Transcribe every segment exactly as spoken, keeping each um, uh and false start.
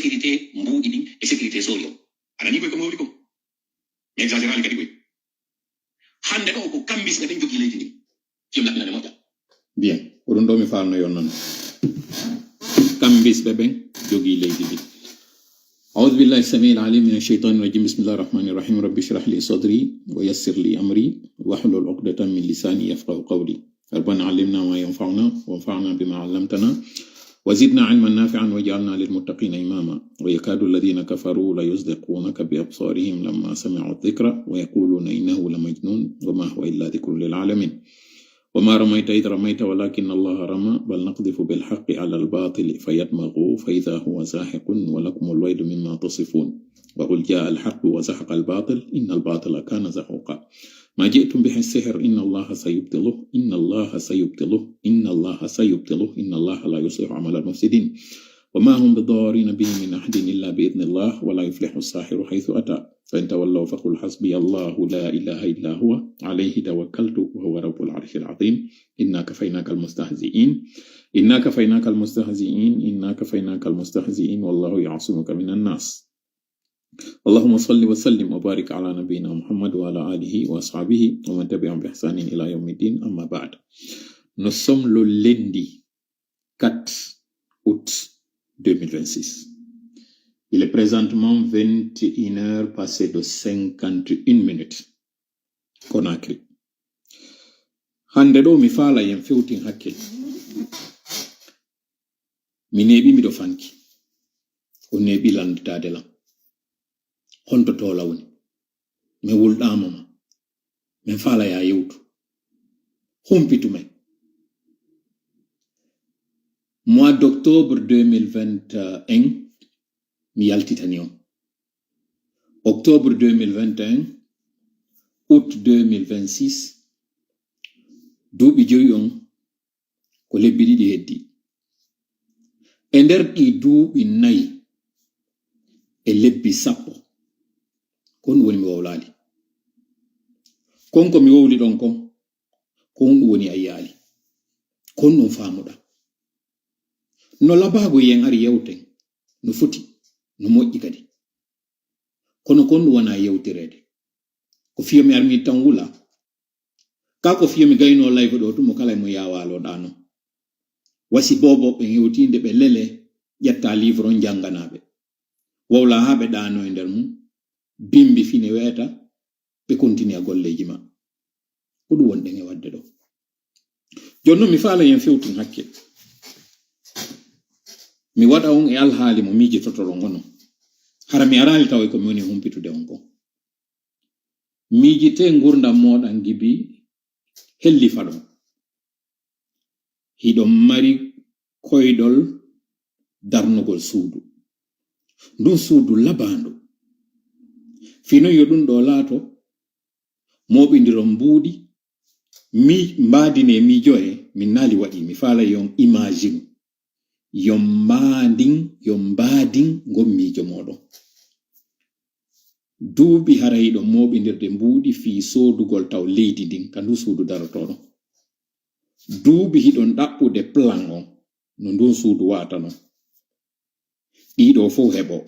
sécurité mbuuɗi ɗin e sécurité soori on. Aɗa ni koy ko mawli kon? Mi exagérali kadi koy. Hannde ɗoo ko kambisɓe ɓen jogii leydi ndin. Yo mi laɓɓinane moƴƴa. Bien. Ko ɗum ɗoo mi faalno yonnande. Kambisɓe ɓen jogii leydi ndin. أعوذ بالله السميع العليم من الشيطان الرجيم. بسم الله الرحمن الرحيم. رب اشرح لي صدري ويسر لي أمري واحلل عقدة من لساني يفقهوا قولي. ربنا علمنا ما ينفعنا وانفعنا بما علمتنا وزدنا علما نافعا واجعلنا للمتقين إماما. ويكاد الذين كفروا ليزلقونك بأبصارهم لما سمعوا الذكر ويقولون إنه لمجنون وما هو إلا ذكر للعالمين. وما رميت إذ رميت ولكن الله رمى بل نقذف بالحق على الباطل فيدمغه فإذا هو زاهق ولكم الويل مما تصفون. وقل جاء الحق وزهق الباطل إن الباطل كان زهوقا. ما جئتم به السحر إن الله سيبطله إن الله سيبطله إن الله سيبطله إن الله لا يصلح عمل المفسدين. وما هم بضارين به من أحد إلا بإذن الله ولا يفلح الساحر حيث أتى. فإن تولوا فقل حسبي الله لا إله إلا هو عليه توكلت وهو رب العرش العظيم. إنا كفيناك المستهزئين إنا كفيناك المستهزئين إنا كفيناك المستهزئين والله يعصمك من الناس. اللهم صل وسلم وبارك على نبينا محمد وعلى آله وأصحابه ومن تبعهم بإحسان إلى يوم الدين أما بعد. Nous sommes le lundi quatre août deux mille vingt-six. Il est présentement vingt et une heures passées de cinquante et une minutes. Conakry. Hannde ɗoo mi faala yen fewtin hakkil. Mi neeɓi miɗo fanki. O neeɓi lannditaade lan. Honto toola woni? Mi wulɗaama ma. Min faala yaa yewtu. Humpitu men. Mois d'octobre deux mille vingt et un, mi yaltitani on. Octobre deux mille vingt et un, août deux mille vingt-six, duuɓi joyi on ko lebbi ɗiɗi heddi. E nder ɗii duuɓi nayi e lebbi sappo, ko honɗun woni mi wowlaali? Kon ko mi wowli ɗon kon, ko honɗun woni a yi'aali? Ko honɗun faamuɗaa? No labaago yen ari yewten, no foti, no moƴƴi kadi. Kono kon ɗun wonaa yewtireede. Ko fiyo mi armi tan wula. Ka ko fiyo mi gaynoo live ɗoo tun mo kala e mo yaawaalo ɗaano. Wasi boobo ɓe hewtinde ɓe lele ƴetta livre on jannganaa ɓe. Wowla haa ɓe ɗaano e nder mun. Bimbi fine weeta ɓe kontinii a golleeji ma. Ko ɗun wonɗen e waɗde ɗoo. Jooni non mi faala yen fewtin hakkil. Mi waɗa on e alhaali mo miijototoɗon onon. Hara mi araali tawa e ko mi woni humpitude on kon. Miijitee ngurndan mooɗon gibi hellifa ɗon. Hiɗon mari koyɗol darnugol suudu. Ndun suudu labaandu. Fii non yo ɗun ɗoo laato mooɓindiron mbuuɗi, mi mbaadinee miijoye, min naali waɗi, mi faalay yon imagine. Yo mbaadin, yo mbaadin ngon miijo mooɗon. Duuɓi haray hiɗon mooɓindirde mbuuɗi fii soodugol taw leydi ndin ka ndun suudu darotooɗon. Duuɓi hiɗon ɗaɓɓude plan on no ndun suudu wa'ata non. Ɗii ɗoo fow heɓoo.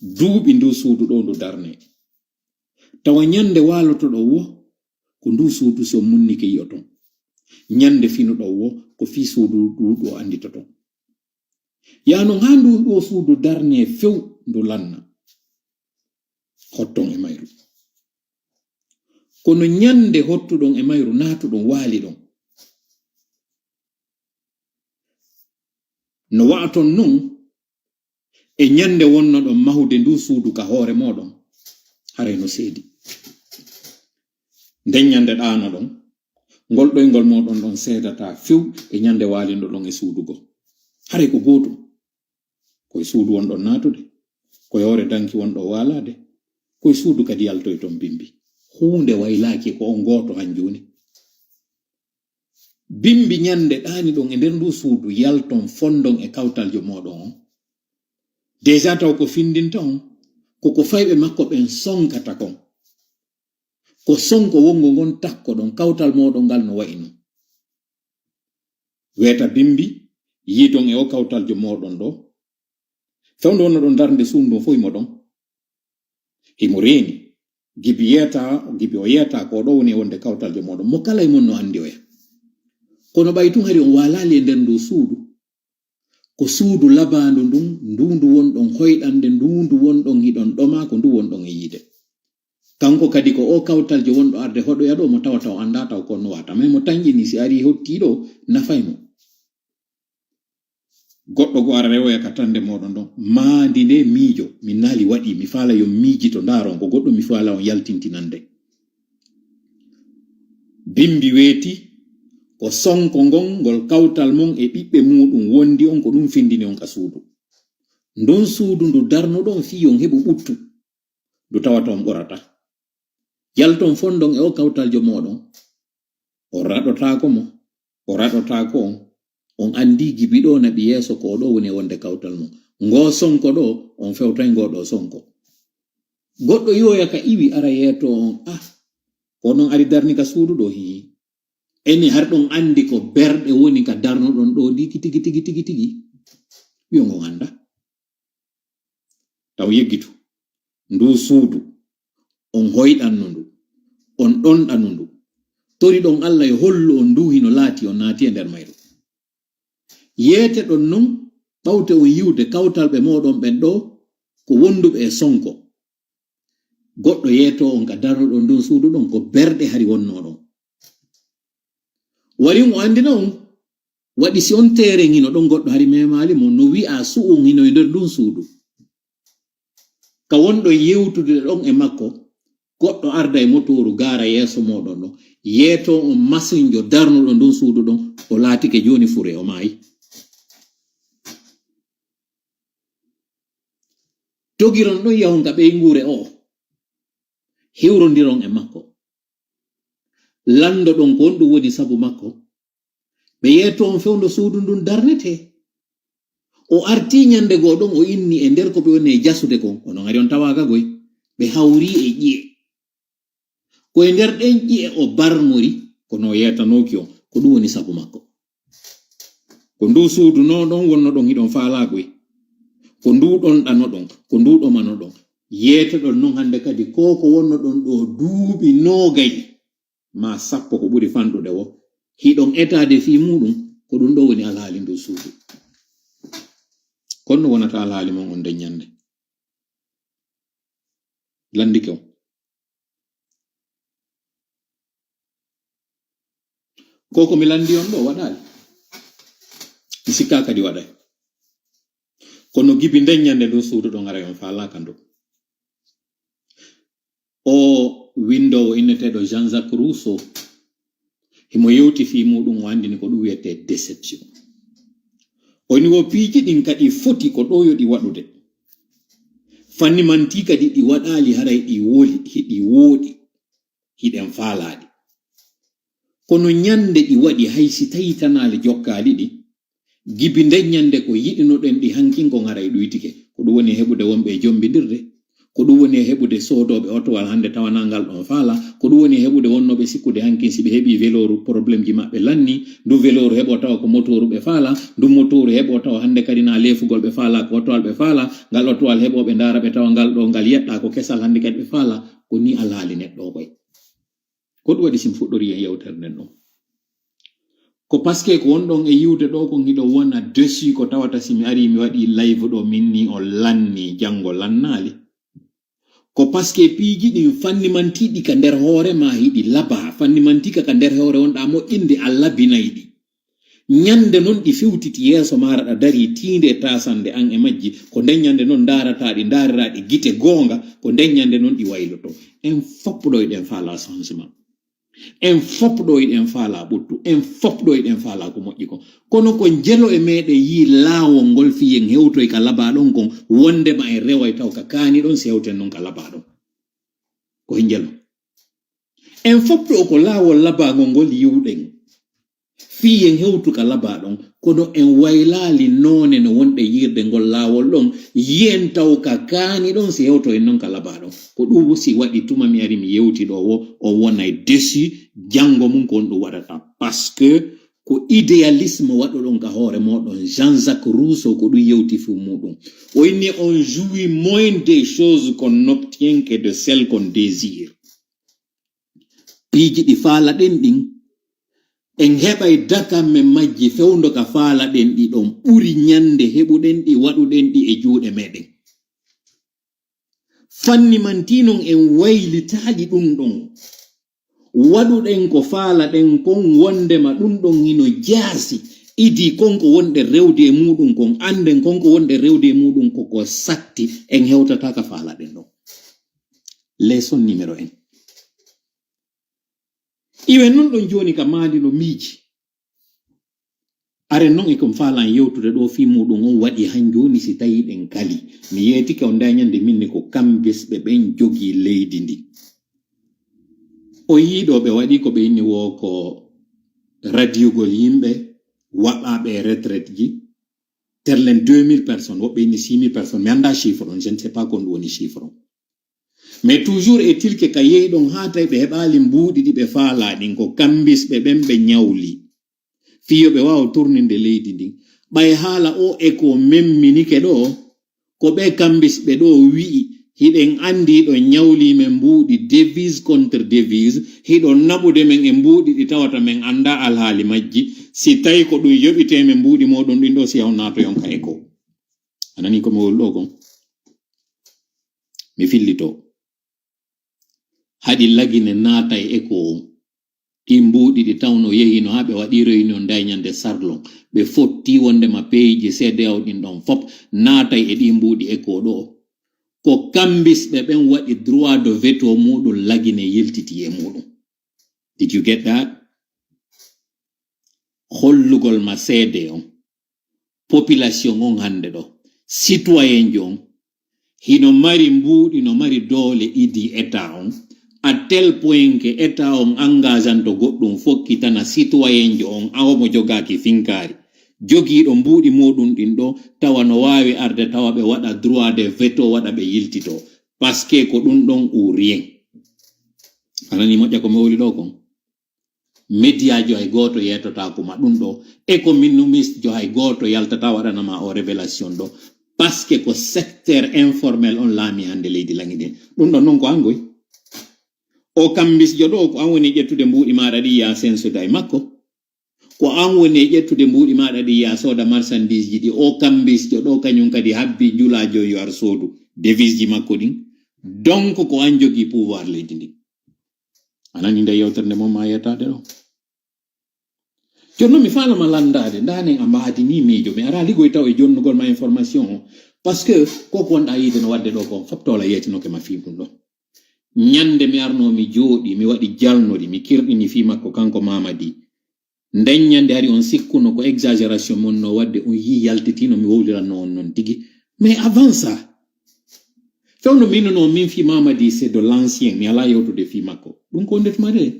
Duuɓi ndun suudu ɗoo ndu darnee. Tawa ɲande waalotoɗon woo ko ndun suudu si on munnike yi'oton. Ɲande finuɗon woo ko fii suudu ndu ɗoo annditoton. Yaa non haa ndun ɗoo suudu darnee few ndu lanna. Hotton e mayru. Kono ɲande hottuɗon e mayru naatuɗon waaliɗon. No wa'aton non e ɲande wonnoɗon mahude ndun suudu ka hoore mooɗon, haray no seedi. Nden ɲande ɗaanoɗon, ngol ɗoyngol mooɗon ɗon seedataa few e ɲande waalinɗoɗon e suudu goo. Haray ko gootum. Ko e suudu wonɗon naatude, ko e hoore danki wonɗon waalaade, ko e suudu kadi yaltoyton bimbi. Huunde waylaaki ko on gooto hanjum woni. Bimbi ɲande ɗaaniɗon e nder nduu suudu, yalton fondon e kawtaljo mooɗon on. Deja taw ko findinta on, ko ko fayɓe makko ɓen sonkata kon. Ko sonko wongo ngon takkoɗon, kawtal mooɗon ngal no wa'i non. Weeta bimbi, yiidon e o kawtaljo mooɗon ɗoo. Fewndo wonno ɗon darnde suudu ndun fow himo ɗon. Himo reeni. Gibi yeeta, gibi o yeeta ko ɗo woni e wonde kawtal jo mooɗon. Mo kala e mon no anndi oya. Kono ɓay tun hari on waalaali e nder ndu suudu. Ko suudu labaandu ndun, ndu ndu wonɗon hoyɗande, ndu ndu wonɗon hiɗon ɗoma, ko ndu wonɗon e yiide. Kanko kadi ko o kawtal jo wonɗo arde hoɗoya ɗo mo tawata o anndaa taw ko no wata. Mais mo tanƴini si arii hottii ɗo, nafay mo. Goɗɗo go ara rewoya ka tande mooɗon ɗon. Maandi nde miijo, mi naali waɗi, mi faala yo miijito ndaaron ko goɗɗo mi faala on yaltintinande. Bimbi weeti, ko sonko ngon ngol kawtal mon e ɓiɓɓe muuɗum wondi on ko ɗum findini on ka suudu. Ndun suudu ndu darnuɗon fii on heɓu ɓuttu, ndu tawata on ɓorata. Yalton fondon e o kawtal jo mooɗon. O raɗotaako mo, o raɗotaako on. On anndii gibi ɗo naɓi yeeso ko o ɗo woni e wonde kawtal mon. Ngoo sonko ɗo, on fewtay ngoo ɗo sonko. Goɗɗo yoya ka iwi ara yeeto on, ah, ko non ari darni ka suudu ɗo hii. Eni har ɗon anndi ko berɗe woni ka darnuɗon ɗo ɗi tigi, tigi, tigi, tigi. Wi'o ngon annda. Taw yeggitu. Ndu suudu. On hoyɗanno ndu. On ɗonɗano ndu. Toriɗon Alla yo hollu on ndu hino laati on naati e nder mayru. Yeeteɗon non, ɓawte on yi'ude kawtalɓe mooɗon ɓen ɗo, ko wonduɓe e sonko. Goɗɗo yeetoo on ka darnuɗon ndun suudu ɗon, ko berɗe hari wonnoo ɗon. Wari on o anndina on, waɗi si on teeren hino ɗon goɗɗo hari memaali mo, no wi'aa su'un hino e nder ndun suudu. Ka wonɗon yewtude ɗon e makko, goɗɗo arda e motooru gaara yeeso mooɗon ɗon, yeetoo on masinjo darnuɗo ndun suudu ɗon, o laatike jooni fure, o maayi. Dogiron ɗon yahon ka ɓeynguure o, hiwrondiron e makko. Lanndoɗon ko honɗum woni sabu makko. Ɓe yeetoo on fewndo suudu ndun darnetee. O artii ɲande goo ɗon, o inni e nder ko ɓe woni e jasude kon, onon ari on tawaaka goy. Ɓe hawrii e ƴi'e. Ko e nder ɗen ƴi'e o barmori, kono o yeetanooki on, ko ɗum woni sabu makko. Ko nduu suudu nooɗon wonnoɗon hiɗon faalaa goy. Ko nduu ɗonɗanoɗon, ko nduu ɗomanoɗon. Yeetoɗon non hannde kadi ko ko wonnoɗon ɗoo duuɓi noogay maa sappo ko ɓuri fanɗude woo. Hiɗon etaade fii muuɗum, ko ɗum ɗoo woni alhaali nduu suudu. Kono no wonata alhaali mon on nden ɲande. Lanndike on. Ko ko mi lanndi on ɗoo waɗaali. Mi sikkaa kadi waɗay. Kono gibi nden ɲande ndun suudu ɗon aray on faalaaka ndu. O winndoowo inneteeɗo Jean-Jacques Rousseau, himo yewti fii muuɗum, o anndini ko ɗum wi'etee déception. O inni wo piiji ɗin kadi foti ko ɗoo yo ɗi waɗude. Fanni manti kadi ɗi waɗaali haray ɗi woli, hiɗi wooɗi, hiɗen faalaa ɗi. Kono ɲande ɗi waɗi hay si tawii tanaali jokkaali ɗi, gibi nden ɲande ko yiɗunoɗen ɗi hankin kon haray ɗuytike. Ko ɗum woni e heɓude wonɓe e jombindirde. Ko ɗum woni e heɓude soodooɓe otowal hannde tawanaa ngal ɗon faala. Ko ɗum woni e heɓude wonnooɓe sikkude hankin si ɓe heɓii velooru, problemji maɓɓe lanni. Ndu velooru heɓoo tawa ko motooru ɓe faala. Ndu motooru heɓoo tawa hannde kadi naa leefugol ɓe faala, ko otowal ɓe faala. Ngal otowal heɓoo ɓe ndaara ɓe tawa ngal ɗoo ngal yeɗɗaa ko kesal hannde kadi ɓe faala. Ko nii alhaali neɗɗo o koy. Ko ɗum waɗi si mi fuɗɗorii e yewtere nden ɗoo. Ko parce que ko wonɗon e yi'ude ɗoo kon hiɗon wona dessus ko tawata si mi arii mi waɗii live ɗoo min nii on lannii, janngo lannaali. Ko parce que piiji ɗin fannimantiiɗi ka nder hoore maa hiɗi labaa, fannimantiika ka nder hoore wonɗaa moƴƴinde a labinay ɗi. Ɲande non ɗi fewtiti yeeso maa, aɗa darii tiinde e taasande an e majji, ko nden ɲande non ndaarataa ɗi, ndaariraa ɗi gite goonga, ko nden ɲande non ɗi wayloto. En fop ɗoo hiɗen faalaa changement. En fop ɗoo hiɗen faalaa ɓuttu. En fop ɗoo hiɗen faalaa ko moƴƴi kon. Kono ko njelo e meeɗen yi'i laawol ngol fii en hewtoy ka labaa ɗon kon, wondema en reway taw ka kaani ɗon si hewten non ka labaa ɗon. Ko e njelo. En fop ɗoo ko laawol labaangol ngol yi'uɗen. Fii en hewtu ka labaa ɗon, kono en waylaali noone no wonɗen yi'irde ngol laawol ɗon, yi'en taw ka kaani ɗon si hewtoyen non ka labaa ɗon. Ko ɗum si waɗi tuma mi ari mi yewti ɗoo woo, on wonay dessus, janngo mum ko on ɗum waɗata. Parce que Ko idéalisme waɗuɗon ka hoore mooɗon. Jean-Jacques Rousseau ko ɗum yewti fuu muuɗum. O inni, on jouit moins des choses qu'on obtient que de celles qu'on désire. Piiji ɗi faalaɗen ɗin, en heɓay dakamme majji fewndo ka faalaɗen ɗi ɗon ɓuri ñande heɓuɗen ɗi, waɗuɗen ɗi e juuɗe meɗen. Fanni man tii non en waylitaali ɗum ɗon. Waɗuɗen ko faalaɗen kon, wondema ɗum ɗon hino jaasi. Idii kon ko wonɗen rewde e muuɗum kon, annden kon ko wonɗen rewde e muuɗum ko ko satti, en hewtataa ka faalaɗen ɗon. Leçon numéro un. Iwe non ɗon jooni ka maandi no miiji. Are non e ko mi faalan yewtude ɗoo fii muuɗum on waɗi han jooni si tawii ɗen kali. Mi yeetike on ndaa ñande min ni ko kambisɓe ɓen jogii leydi ndi. O yii ɗoo ɓe waɗi ko ɓe inni woo ko radiyugol yimɓe waɗaaɓe e retraite ji, terlen deux mille personnes, woɓɓe inni six mille personnes. Mi anndaa chiffre on, je ne sais pas ko ɗum woni chiffre on. Mais toujours est-il que ka yehi ɗon haa tawi ɓe heɓaali mbuuɗi ɗi ɓe faalaa ɗin, ko kambisɓe ɓen ɓe ñawli. Fii yo ɓe waaw tourninde leydi ndin. Ɓay haala o e ko memminike ɗoo, ko ɓe kambisɓe ɗoo wi'i, hiɗen anndi hiɗon ñawli men mbuuɗi devise contre devise, hiɗon naɓude men e mbuuɗi ɗi tawata men anndaa alhaali majji. Si tawi ko ɗum yoɓitee men mbuuɗi mooɗon ɗin ɗoo, si on naatoyon ka eko. A nanii ko mi wowli ɗoo kon? Mi fillitoo. Haɗi Lagine naata e eko on. Ɗin mbuuɗi ɗi tawno yehiino haa ɓe waɗi réunion nday ñande sarlon. Ɓe fotti wondema peeji C D A O ɗin ɗon fop naatay e ɗin mbuuɗi eko ɗoo. Ko kambisɓe ɓen waɗi droit de veto muuɗum Lagine yiltiti e muuɗum. Did you get that? Hollugol ma seede on. Population on hannde ɗoo, citoyenjo on, hino mari mbuuɗi, no mari doole idii État on, à tel point que État on engageanto goɗɗum fokkitana citoyenjo on, awa mo jogaaki finkaari, jogiiɗo mbuuɗi muuɗum ɗin ɗoo, tawa no waawi arde tawa ɓe waɗa droit de veto, waɗa ɓe yiltitoo. Parce que ko ɗum ɗon ou rien. A nanii moƴƴa ko mi wowli ɗoo kon? Mediajo hay gooto yeetotaako ma ɗum ɗoo, économiste jo hay gooto yaltataa waɗana ma o révélation ɗoo, parce que ko secteur informel on laami hannde leydi Lagine. Ɗum ɗon non ko an goy. O kambisjo ɗoo, ko an woni ƴettude mbuuɗi maaɗa ɗi yaa sensude e makko. Ko an woni e ƴettude mbuuɗi maaɗa ɗi yaa sooda marchandise ji ɗi. O kambisjo ɗoo, kañum kadi habbi julaajo yo ar soodu devise ji makko ɗin. Donc ko an jogii pouvoir leydi ndin. A nani nde yewtere nde mon ma yettaade ɗo. Jooni non mi faalama lanndaade, ndaanen a mbaadinii miijo, mi araa ligoy taw e jonnugol ma information o. Parce que ko ko wonɗaa yiide no waɗde ɗo kon, fop toola yeetinoke ma fii ɗum ɗo. Ñande mi arnoo mi jooɗii, mi waɗi jalnori, mi kirɗini fii makko kanko Mamadi. Nden ñande hari on sikkuno ko exagération mon no waɗde, on yii yaltitiino mi wowliranno on non tigi. Mais avant ça, fewndo mi innunoo min fii Mamadi, c'est de l'ancien, mi alaa yewtude fii makko. Ɗum ko wonde tuma de.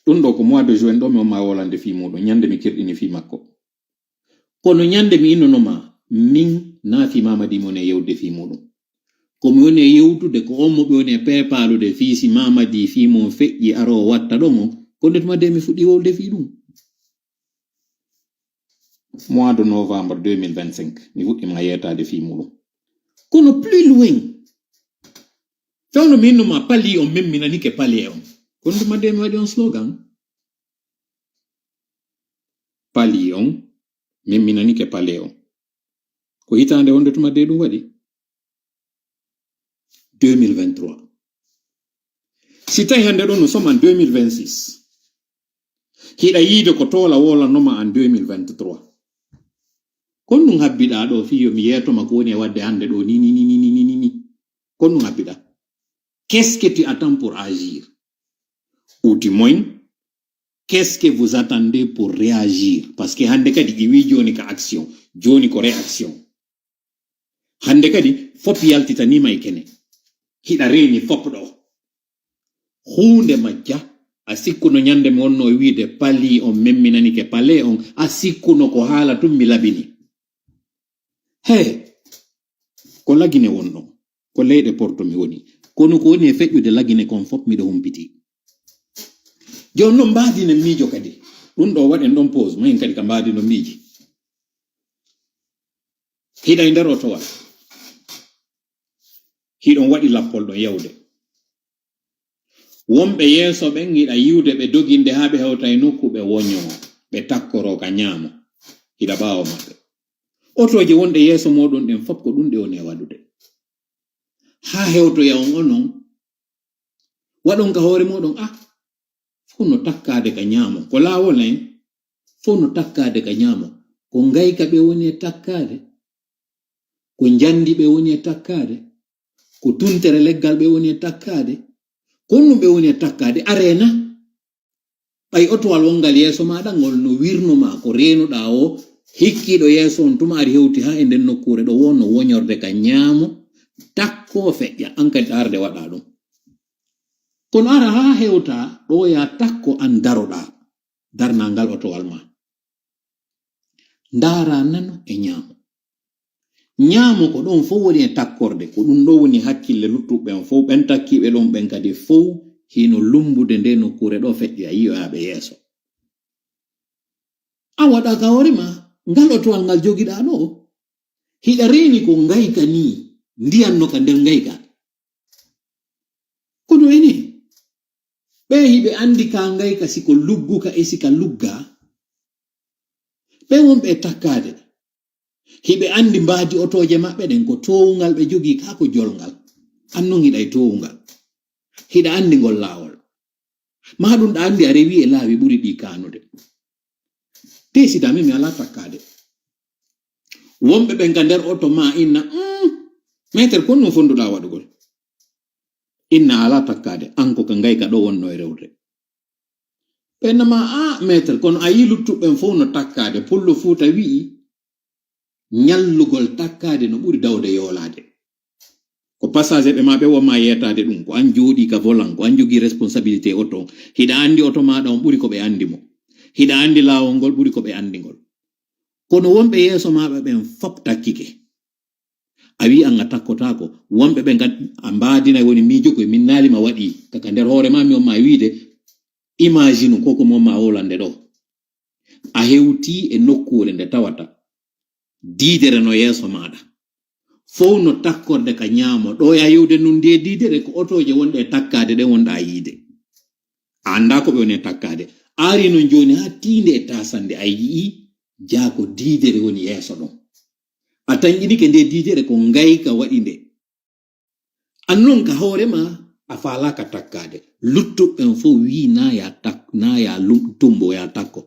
Ɗum ɗo ko mois de juin ɗo mi on ma wolande fii muuɗum, ñande mi kirɗini fii makko. Kono ñande mi innuno ma, min naa fii Mamadi mi woni e yewtude fii muuɗum. Ko mi woni e yewtude ko on mo ɓe woni e peepaalude fii si Mamadi fii mum feƴƴi aroo watta ɗon on, ko nde tuma de mi fuɗɗi wowlude fii ɗum. Mois de novembre deux mille vingt-cinq, mi fuɗɗi ma yeetaade fii muuɗum. Kono plus loin, fewndo mi innu ma pali on memminanike pali e on. Kono tuma de mi waɗi on slogan. Pali on memminanike pali e on. Ko hitaande wonde tuma de ɗum waɗi? Deux mille vingt-trois. Si tawi hannde ɗo nous sommes en deux mille vingt-six, hiɗa yiide ko toola wolanoma en deux mille vingt-trois. Kon ɗum habbiɗaa ɗo fii yo mi yeetoma ko woni e waɗde hannde ɗo ni, ni, ni. Kon ɗum habbiɗaa. Qu'est-ce que tu attends pour agir? Ou du moins, qu'est-ce que vous attendez pour réagir? Parce que hannde kadi i wii jooni ka action, jooni ko réaction. Hannde kadi fop yaltitanii ma e kene. Hiɗa reeni fop ɗo. Huunde majja, a sikkuno ñande mi wonno e wiide pali on memminanike pale on, a sikkuno ko haala tun mi labini. He, ko Lagine wonno, ko leyɗe Porto mi woni. Kono ko woni e feƴƴude Lagine kon fop miɗo humpiti. Jooni non mbaadinen miijo kadi. Ɗun ɗoo waɗen ɗon pause, mahin kadi ka mbaadinon miiji. Hiɗa e nder otowal. Hiɗon waɗi lappol ɗon yawde. Wonɓe yeeso ɓen hiɗa yi'ude ɓe doginde haa ɓe hewta e nokku ɓe woñoo, ɓe takkoroo ka ñaamo. Hiɗa ɓaawo maɓɓe. Otooje wonɗe yeeso mooɗon ɗen fow ko ɗun ɗe woni e waɗude. Haa hewtoya on onon, waɗon ka hoore mooɗon, ah, fow no takkaade ka ñaamo. Ko laawol en, fow no takkaade ka ñaamo. Ko ngayka ɓe woni e takkaade. Ko njandi ɓe woni e takkaade. Ko tuntere leggal ɓe woni e takkaade. Ko honɗun ɓe woni e takkaade? Arena. Ɓay otowal wongal yeeso maaɗa ngol no wirno maa ko reenuɗaa o, hikkiiɗo yeeso on tuma ari hewti haa e nden nokkuure ɗo wonno woñorde ka ñaamo, takkoo feƴƴa, an kadi arde waɗaa ɗun. Kono ara haa hewta ɗo yaa takko an daroɗaa, darnaa ngal otowal maa. Ndaaraa nano e ñaamo. Ñaamo ko ɗon fow woni e takkorde, ko ɗun ɗoo woni hakkille luttuɓe ɓen fow, ɓen takkiiɓe ɗon ɓen kadi fow hino lumbude nde nokkuure ɗoo feƴƴoya yi'oyaaɓe yeeso. A waɗa ka hoore maa, ngal otowal ngal jogiɗaa ɗoo, hiɗa reeni ko ngayka nii, ndiyan no ka nder ngayka. Kono enen, ɓee hiɓe anndi ka ngayka si ko lugguka e si ka luggaa, ɓen wonɓe e takkaade. Hiɓe anndi mbaadi otooje maɓɓe ɗen ko toowungal ɓe jogii kaa ko jolngal. An non hiɗa e toowungal. Hiɗa anndi ngol laawol. Maa ɗun ɗa anndi a rewii e laawi ɓuri ɗii kaanude. Tee si tawii mi alaa takkaade. Wonɓe ɓen ka nder oto maa inna, "Mm, meeter, ko honɗun fonduɗaa waɗugol?" Inna alaa takkaade, an ko ka ngayka ɗoo wonnoo e rewde. Ɓe inna maa, "Ah, meeter, kono a yi'ii luttuɓe ɓen fow no takkaade." Pullo Fuuta wi'i, "Ñallugol takkaade no ɓuri dawde yoolaade." Ko passager ɓe maa ɓe wonmaa yeetaade ɗun, ko an jooɗii ka volant, ko an jogii responsabilité oto on. Hiɗa anndi oto maaɗa on ɓuri ko ɓe anndi mo. Hiɗa anndi laawol ngol ɓuri ko ɓe anndi ngol. Kono wonɓe yeeso maaɗa ɓen fow takkike. A wi'i an a takkotaako. Wonɓe ɓen kan a mbaadinay woni miijo ko min naali ma waɗii. Ka, ka nder hoore maa mi on maa wi'ude, imagine ko ko mi on maa wolande ɗoo. A hewtii e nokkuure nde tawata diidere no yeeso maaɗa. Fow no takkorde ka ñaamo. Ɗoo yaa yi'ude nun ndee diidere ko otooje wonɗe e takkaade ɗen wonɗaa yi'ude. A anndaa ko ɓe woni e takkaade. A arii non jooni haa tiinde e taasannde a yi'ii jaa ko diidere woni yeeso ɗon. A tanƴinike ndee diidere ko ngayka waɗi nde. An non ka hoore maa, a faalaaka takkaade. Luttuɓe ɓen fow wi'i naa yaa tak-, naa yaa lum-, tumbo yaa takko.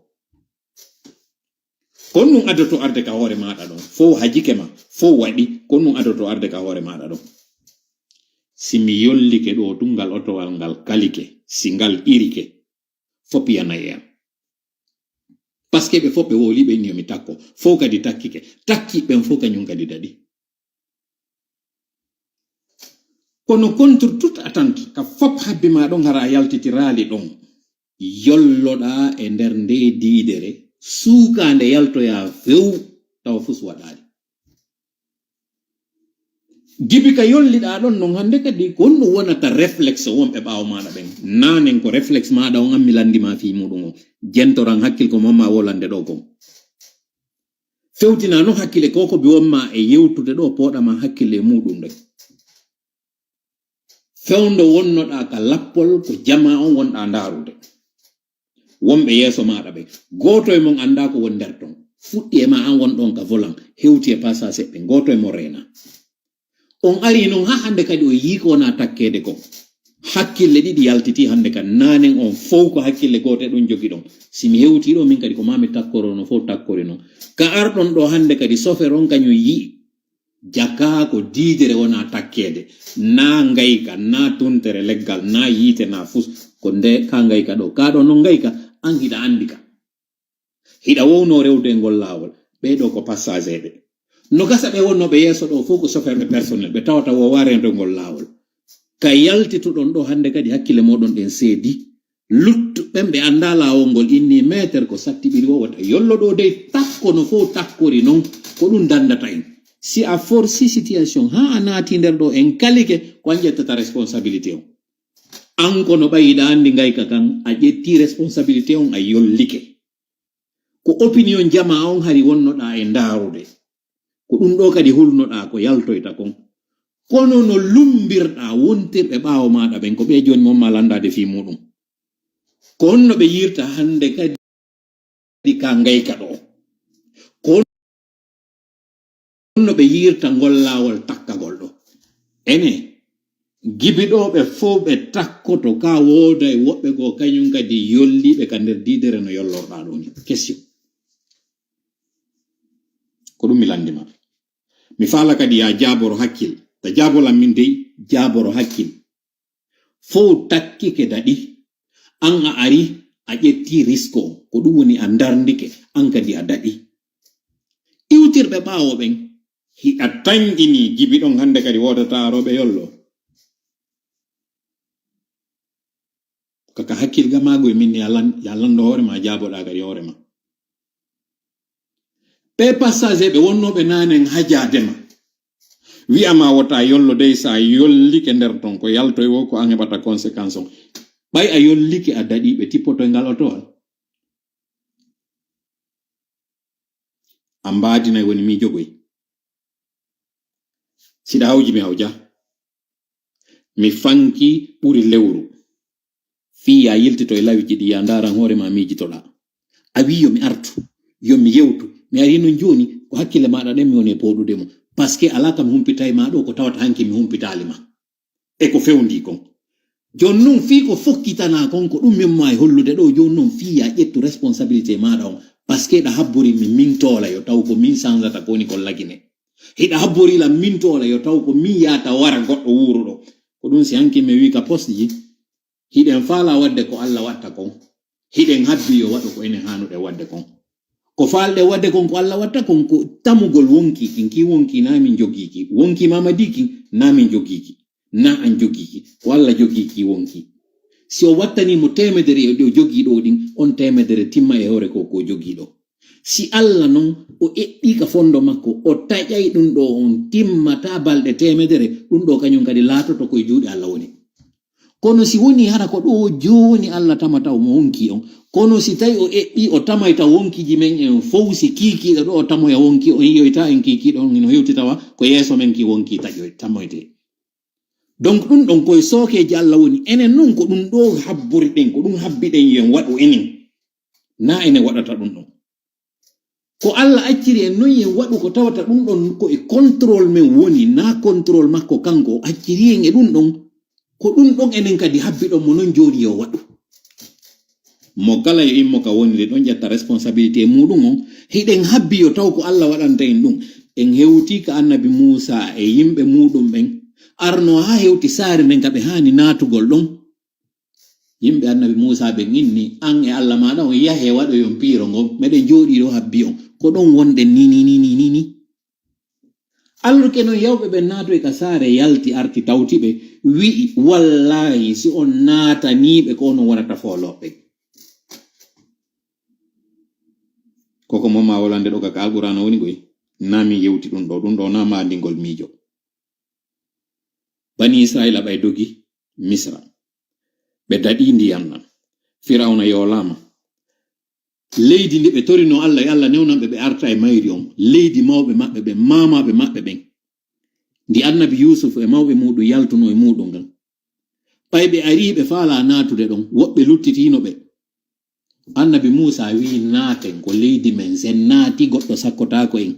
Ko honɗun adotoo arde ka hoore maaɗa ɗon? Fow hajike ma, fow waɗi, ko honɗun adotoo arde ka hoore maaɗa ɗon? Si mi yollike ɗoo tun ngal otowal ngal kalike, si ngal irike, fow yanay e an. Parce que ɓe fow ɓe wowlii ɓe inni yo mi takko. Fow kadi takkike. Takkiiɓe ɓen fow kañun kadi daɗi. Kono contre toute attente, ka fow habbi maa ɗon hara a yaltitiraali ɗon. Yolloɗaa e nder ndee diidere, suukaa nde yaltoyaa few, tawa fus waɗaali. Jibi ka yolliɗaa ɗon non hannde kadi, ko honɗun wonata réflexe wonɓe ɓaawo maaɗa ɓen? Naanen ko réflexe maaɗa on an mi lanndii maa fii muuɗun on. Jentoran hakkil ko mi on maa wolande ɗoo kon. Fewtinaa non hakkille ko ko mi on maa e yewtude ɗoo, pooɗaa maa hakkille e muuɗun ɗen. Fewndo wonnoɗaa ka lappol ko jamaa on wonɗaa ndaarude. Wonɓe yeeso maaɗa ɓen, gooto e mon anndaa ko woni nder ton. Fuɗɗi e maa an wonɗo on ka volant, hewti e passager ɓen, gooto e mon reenaa. On arii non haa hannde kadi on yi'ii ko wonaa takkeede kon. Hakkille ɗiɗi yaltitii hannde kadi, naanen on fow ko hakkille gootel ɗun jogiɗon. Si mi hewtii ɗoo, min kadi ko maa mi takkoroo non fow takkori non. Ka arɗon ɗoo hannde kadi, sofer on kañun yi'i. Jakaa ko diidere wonaa takkeede, naa ngayka, naa tuntere leggal, naa yiite, naa fus, ko nde ka ngayka ɗoo. Ka ɗoo non ngayka, an hiɗa anndi ka. Hiɗa wownoo rewde e ngol laawol, ɓee ɗoo ko passager ɓe. No gasa ɓe wonnooɓe yeeso ɗoo fow ko soferɓe personnel, ɓe tawata woowaa rewde ngol laawol. Ka yaltituɗon ɗoo hannde kadi hakkille mooɗon ɗen seedi. Luttuɓe ɓen ɓe anndaa laawol ngol inni meeter ko sattiɓiri o wota yollo ɗoo dey takko no fow takkori non, ko ɗun danndata en. Si a forsi situation haa a naatii nder ɗoo en kalike, ko an ƴettata responsabilité on. An kono ɓay hiɗa anndi ngayka kan, a ƴettii responsabilité on, a yollike. Ko opinion jamaa on hari wonnoɗaa e ndaarude. Ko ɗun ɗoo kadi hulnoɗaa ko yaltoyta kon. Kono no lummbirɗaa wontirɓe ɓaawo maaɗa ɓen, ko ɓe jooni mo maa lanndaade fii muuɗum. Ko honno ɓe yi'irta hannde kadi ka ngayka ɗoo? Ko honno ɓe yi'irta ngol laawol takkagol ɗoo? Ene, gibidooɓe fow ɓe takkoto ka wooday woɓɓe goo kañun kadi yolliiɓe ka nder diidere no yollorɗaa ɗoo ni? Question. Ko ɗum mi lanndi ma. Mi faala kadi yaa jaaboro hakkil. Ta jaabolan min dey, jaaboro hakkil. Fow takkike daɗi. An a ari, a ƴetti risko. Ko ɗum woni a ndarndike, an kadi a daɗi. Iwtirɓe ɓaawo ɓen, hiɗa tanƴini gibi ɗon hannde kadi woodata arooɓe yollo. Kaka hakkil gamaagu e min, ya lan-, ya lanndo hoore ma, jaaboɗaa kadi hoore ma. Ɓee passager ɓe wonnooɓe naanen hajaade ma. Wi'a ma wota yollo dey, sa yollike nder ton, ko yaltoy wo ko an heɓata conséquence on. Ɓay a yollike a daɗi, ɓe tippoto e ngal otowal. A mbaadinay woni miijogoy. Siɗa hawji mi hawja. Mi fanki ɓuri lewru. Fii ya yiltito e lawi jiɗi ya ndaaran hoore ma miijitoɗaa. A wi'i yo mi artu, yo mi yewtu. Mi ari non jooni, ko hakkille maaɗa ɗen mi woni e pooɗude mo. Parce que alaa kam humpitay ma ɗoo ko tawata hanki mi humpitaali ma. E ko fewndii kon. Jooni non fii ko fokkitanaa kon, ko ɗum min maa e hollude ɗoo, jooni non fii ya ƴettu responsabilité maaɗa on. Parce que ɗa habbori mi min toola yo taw ko min sanzata ko woni kon lagine. Hiɗa habbori lan min toola yo taw ko min yaata wara goɗɗo wuuruɗo. Ko ɗum si hanki mi wi'i ka poste ji, hiɗen faala waɗde ko Alla waɗta kon. Hiɗen habbi yo waɗu ko enen haanuɗen waɗde kon. Ko faalɗen waɗde kon ko Alla waɗta kon ko tamugol wonkii kin, kii wonkii naa min jogii ki. Wonkii Mamadi kin naa min jogii ki. Naa an jogii ki. Ko Alla jogii kii wonkii. Si o wattanii mo teemedere e ɗi o jogii ɗoo ɗin, on teemedere timma e hoore ko ko jogii ɗoo. Si Alla non o eɓɓii ka fondo makko, o taƴay ɗum ɗoo on timmataa balɗe teemedere, ɗum ɗoo kañum kadi laatoto ko e juuɗe Alla woni. Kono si wonii hara ko ɗoo jooni Alla tamata omo wonkii on, kono si tawi o eɓɓii o tamayta wonkiiji men en fow, si kiikiiɗo ɗoo o tamoya wonkii on, yi'oytaa en kiikiiɗo on hino hewti tawa ko yeeso men kii wonkii taƴoy-, tamoytee. Donc ɗum ɗon koye sookeeji Alla woni. Enen non ko ɗum ɗoo habboriɗen, ko ɗum habbiɗen yo en waɗu enen. Naa enen waɗata ɗum ɗon. Ko Alla acciri en non yo en waɗu ko tawata ɗum ɗon ko e contrôle men woni, naa contrôle makko kanko o acciri en e ɗum ɗon. Ko ɗum ɗon enen kadi habbiɗon mo non jooni yo waɗu. Mo kala yo immo ka woniri ɗon ƴetta responsabilité muuɗum on. Hiɗen habbi yo taw ko Alla waɗanta en ɗum. En hewtii ka Annabi Muusaa e yimɓe muuɗum ɓen. Arno haa hewti saare nden ka ɓe haani naatugol ɗon. Yimɓe Annabi Muusaa ɓen inni, an e Alla maaɗa on, yahee waɗoyon piiro ngon. Meɗen jooɗii ɗoo habbi on. Ko ɗon wonɗen ni, ni, ni, ni, ni, ni. Alors que non yawɓe ɓen naatoy ka saare, yalti, arti, tawti ɓe, wi'i, "Wallaahi, si on naatanii ɓe, ko onon wonata foolooɓe." Koko mo ma wolande ɗo ka, ka Alqur'aana woni koy. Naa min yewti ɗum ɗo, ɗum ɗo naa maandingol miijo. Bani Israa'iila ɓay dogi Misra. Ɓe daɗii ndiyan nan. Firawna yoolaama. Leydi ndi ɓe torinoo Alla, yo Alla newnan ɓe, ɓe arta e mayri on. Leydi mawɓe maɓɓe ɓen, maamaaɓe maɓɓe ɓen. Ndi Annabi Yuusuf e mawɓe muuɗum yaltunoo e muuɗum ngan. Ɓay ɓe arii, ɓe faalaa naatude ɗon, woɓɓe luttitiino ɓe. Annabi Muusaa wi'i, "Naaten, ko leydi men, si en naati, goɗɗo sakkotaako en."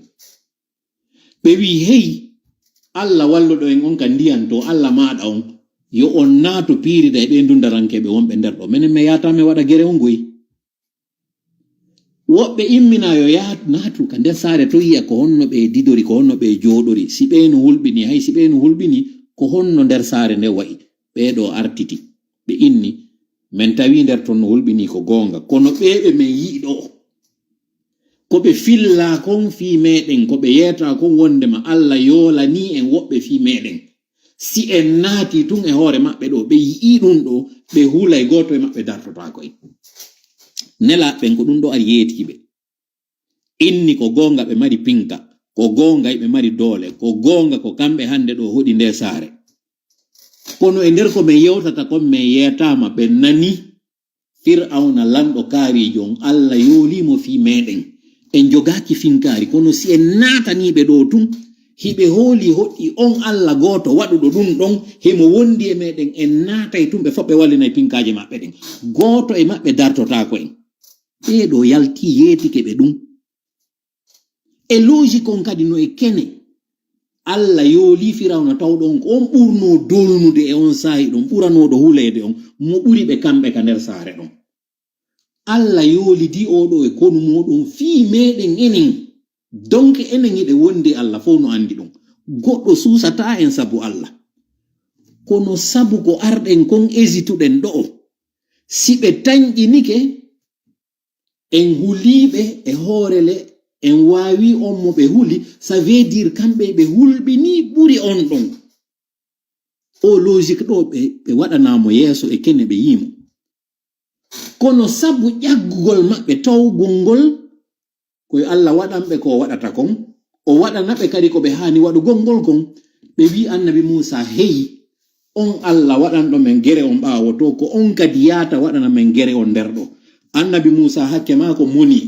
Ɓe wi'i, "Hey, Alla walluɗo en on ka ndiyan to, Alla maaɗa on, yo on naatu piirida e ɓee dundarankeeɓe wonɓe nder ɗo. Menen men yaataa men waɗa gere on goy." Woɓɓe imminaa yo yahat-, naatu ka nder saare to yi'a ko honno ɓe didori, ko honno ɓe jooɗori, si ɓee no hulɓini, hay si ɓee no hulɓini, ko honno nder saare nde wa'i. Ɓee ɗo artiti, ɓe inni, "Men tawi nder ton no hulɓini ko goonga, kono ɓee ɓe men yi'i ɗo, ko ɓe fillaa kon fii meɗen, ko ɓe yeetaa kon wondema Alla yoolanii en woɓɓe fii meɗen. Si en naatii tun e hoore maɓɓe ɗo, ɓe yi'ii ɗun ɗo, ɓe hulay, gooto e maɓɓe dartotaako en." Nelaaɓe ɓen ko ɗun ɗo ari yeetii ɓe. Inni ko goonga ɓe mari pinka, ko goonga ɓe mari doole, ko goonga ko kamɓe hande ɗo hoɗi nde saare. Kono e nder ko men yewtata kon, men yeetaama, ɓe nani Fir'awna lanɗo kaariijo on, Alla yoolii mo fii meɗen. En jogaaki finkaari, kono si en naatanii ɓe ɗoo tun, hiɓe hoolii hoɗi on Alla gooto waɗuɗo ɗun ɗon, himo wondi e meɗen, en naatay tun, ɓe fow ɓe wallinay pinkaaji maɓɓe ɗen. Gooto e maɓɓe dartotaako en. Ɓee ɗoo yaltii yeetike ɓe ɗun. E logique on kadi no e kene. Alla yoolii Firawna tawɗo on ko on ɓurnoo dolnude e on saa'i ɗon, ɓuranooɗo huleede on, mo ɓuri ɓe kamɓe ka nder saare ɗon. Alla yoolidii oo ɗoo e konu muuɗum fii meɗen enen. Donc enen hiɗen wondi e Alla, fow no andi ɗum. Goɗɗo suusataa en sabu Alla. Kono sabu ko arɗen kon esituɗen ɗo'o. Si ɓe tanƴinike, en huliiɓe e hoore le, en waawii on mo ɓe huli, ça veut dire kamɓe ɓe hulɓinii ɓuri on ɗon. Oo logique ɗoo ɓe, ɓe waɗanaa mo yeeso e kene ɓe yii mo. Kono sabu ƴaggugol maɓɓe towgol ngol, ko yo Alla waɗan ɓe ko o waɗata kon, o waɗana ɓe kadi ko ɓe haani waɗugol ngol kon. Ɓe wi'i Annabi Muusaa, "Hey, on Alla waɗanɗo men gere on ɓaawo to, ko on kadi yaata waɗana men gere on nder ɗo." Annabi Muusaa hakke maako moni,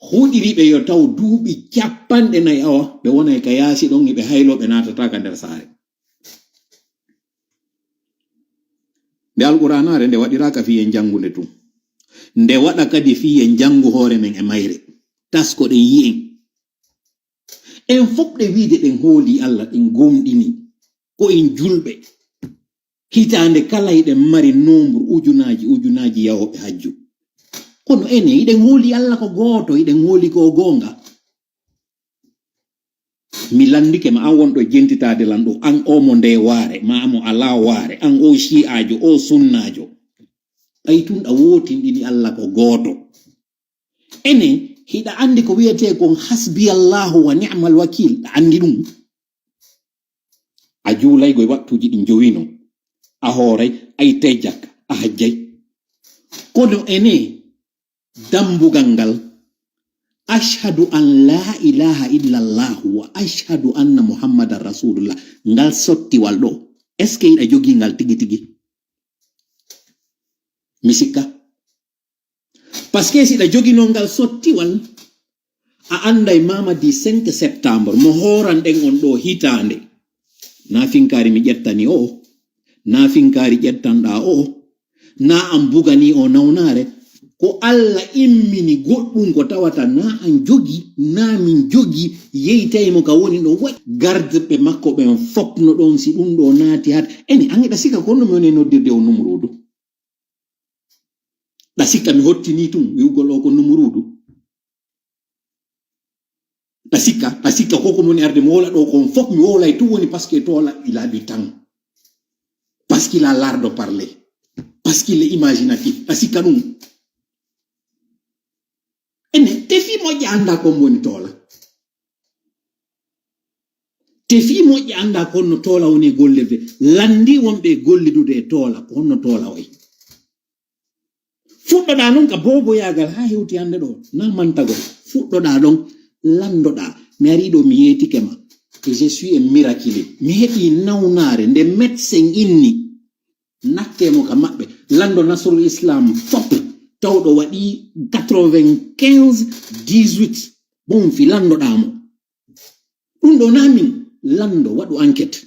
huɗiri ɓe yo taw duuɓi cappanɗe nayi, awa, ɓe wonay ka yaasi ɗon, hiɓe hayloo, ɓe naatataa ka nder saare. Nde Alqur'aanaare, nde waɗiraaka fii en janngu nde tun. Nde waɗa kadi fii en janngu hoore men e mayre. Taskoɗen, yi'en. En fow ɗe wiide ɗen hoolii Alla, ɗen gomɗini. Ko en julɓe. Hitaande kala hiɗen mari nombre ujunaaji, ujunaaji yahooɓe hajju. Kono enen, hiɗen hoolii Alla ko gooto, hiɗen hoolii ko o goonga. Mi lanndike ma, an wonɗo e jentitaade lan ɗoo, an oo mo ndee waare, maa mo alaa waare, an oo shi'aajo, oo sunnaajo. Ɓay tun ɗa wootinɗini Alla ko gooto. Enen, hiɗa anndi ko wi'etee kon hasbiyallaahu wa ni'mal wakiil, ɗa anndi ɗum? A juulaygo e waktuuji ɗin jowi non, a hooray, a ittay jakka, a hajjay. Kono enen, dambugal ngal, "Ashhadu an laa ilaaha illallahu wa ashhadu anna Muhammadan Rasulullah", ngal sottiwal ɗoo, est-ce que hiɗa jogii ngal tigi tigi? Mi sikka. Parce que si hiɗa joginoo ngal sottiwal, a annday Mamadi cinq septembre, mo hooranɗen on ɗoo hitaande. Naa finkaari mi ƴettani o'o, naa finkaari ƴettanɗaa o'o, naa an buganii o nawnaare, ko Alla immini goɗɗum ko tawata naa an jogi, naa min jogi, yeytay mo ka woni ɗo waɗi. Gardirɓe makko ɓen fow no ɗon, si ɗum ɗoo naati hat. Ene, an hiɗa sika ko honno mi woni e noddirde o Numuruudu? Ɗa sikka mi hottinii tun wi'ugol o ko Numuruudu? Ɗa sikka, ɗa sikka ko ko moni arde mi wowla ɗoo kon fow mi wowlay tun woni parce que Toola il a du temps. Parce qu'il a l'art de parler. Parce qu'il est imaginatif. Ɗa sikka ɗum? Ene, te fii moƴƴa anndaa kon woni Toola. Te fii moƴƴa anndaa kon no Toola woni e gollirde. Lanndii wonɓe e gollidude e Toola, ko honno Toola wayi. Fuɗɗoɗaa non ka booboyaagal haa hewti hannde ɗoo, naa mantagol. Fuɗɗoɗaa ɗon, lanndoɗaa. Mi arii ɗoo, mi yeetike ma. Et je suis un miraculé. Mi heɓii nawnaare nde médecin inni. Nattee mo ka maɓɓe. Lanndo Nasrul Islam fow, tawɗo waɗii quatre-vingt-quinze dix-huit. Bon, fii lanndoɗaa mo. Ɗum ɗoo naa min. Lanndo, waɗu enquête.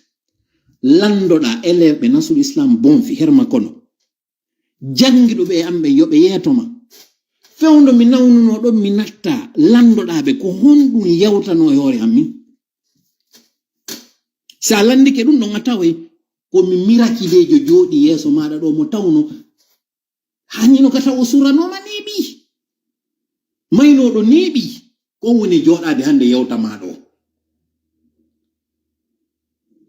Lanndoɗaa élève ɓe Nasrul Islam bon fii Herma Kono. Janngiɗo ɓe e am ɓen, yo ɓe yeeto ma. Fewndo mi nawnunoo ɗon, mi natta, lanndoɗaa ɓe, ko honɗum yawtanoo e hoore am min? Si a lanndike ɗum ɗon, a taway ko mi mirakileejo jooɗii yeeso maaɗa ɗoo, mo tawno hannino ka taw o suranooma neeɓii. Maynooɗo neeɓii, ko woni jooɗaade hannde yewta maa ɗoo.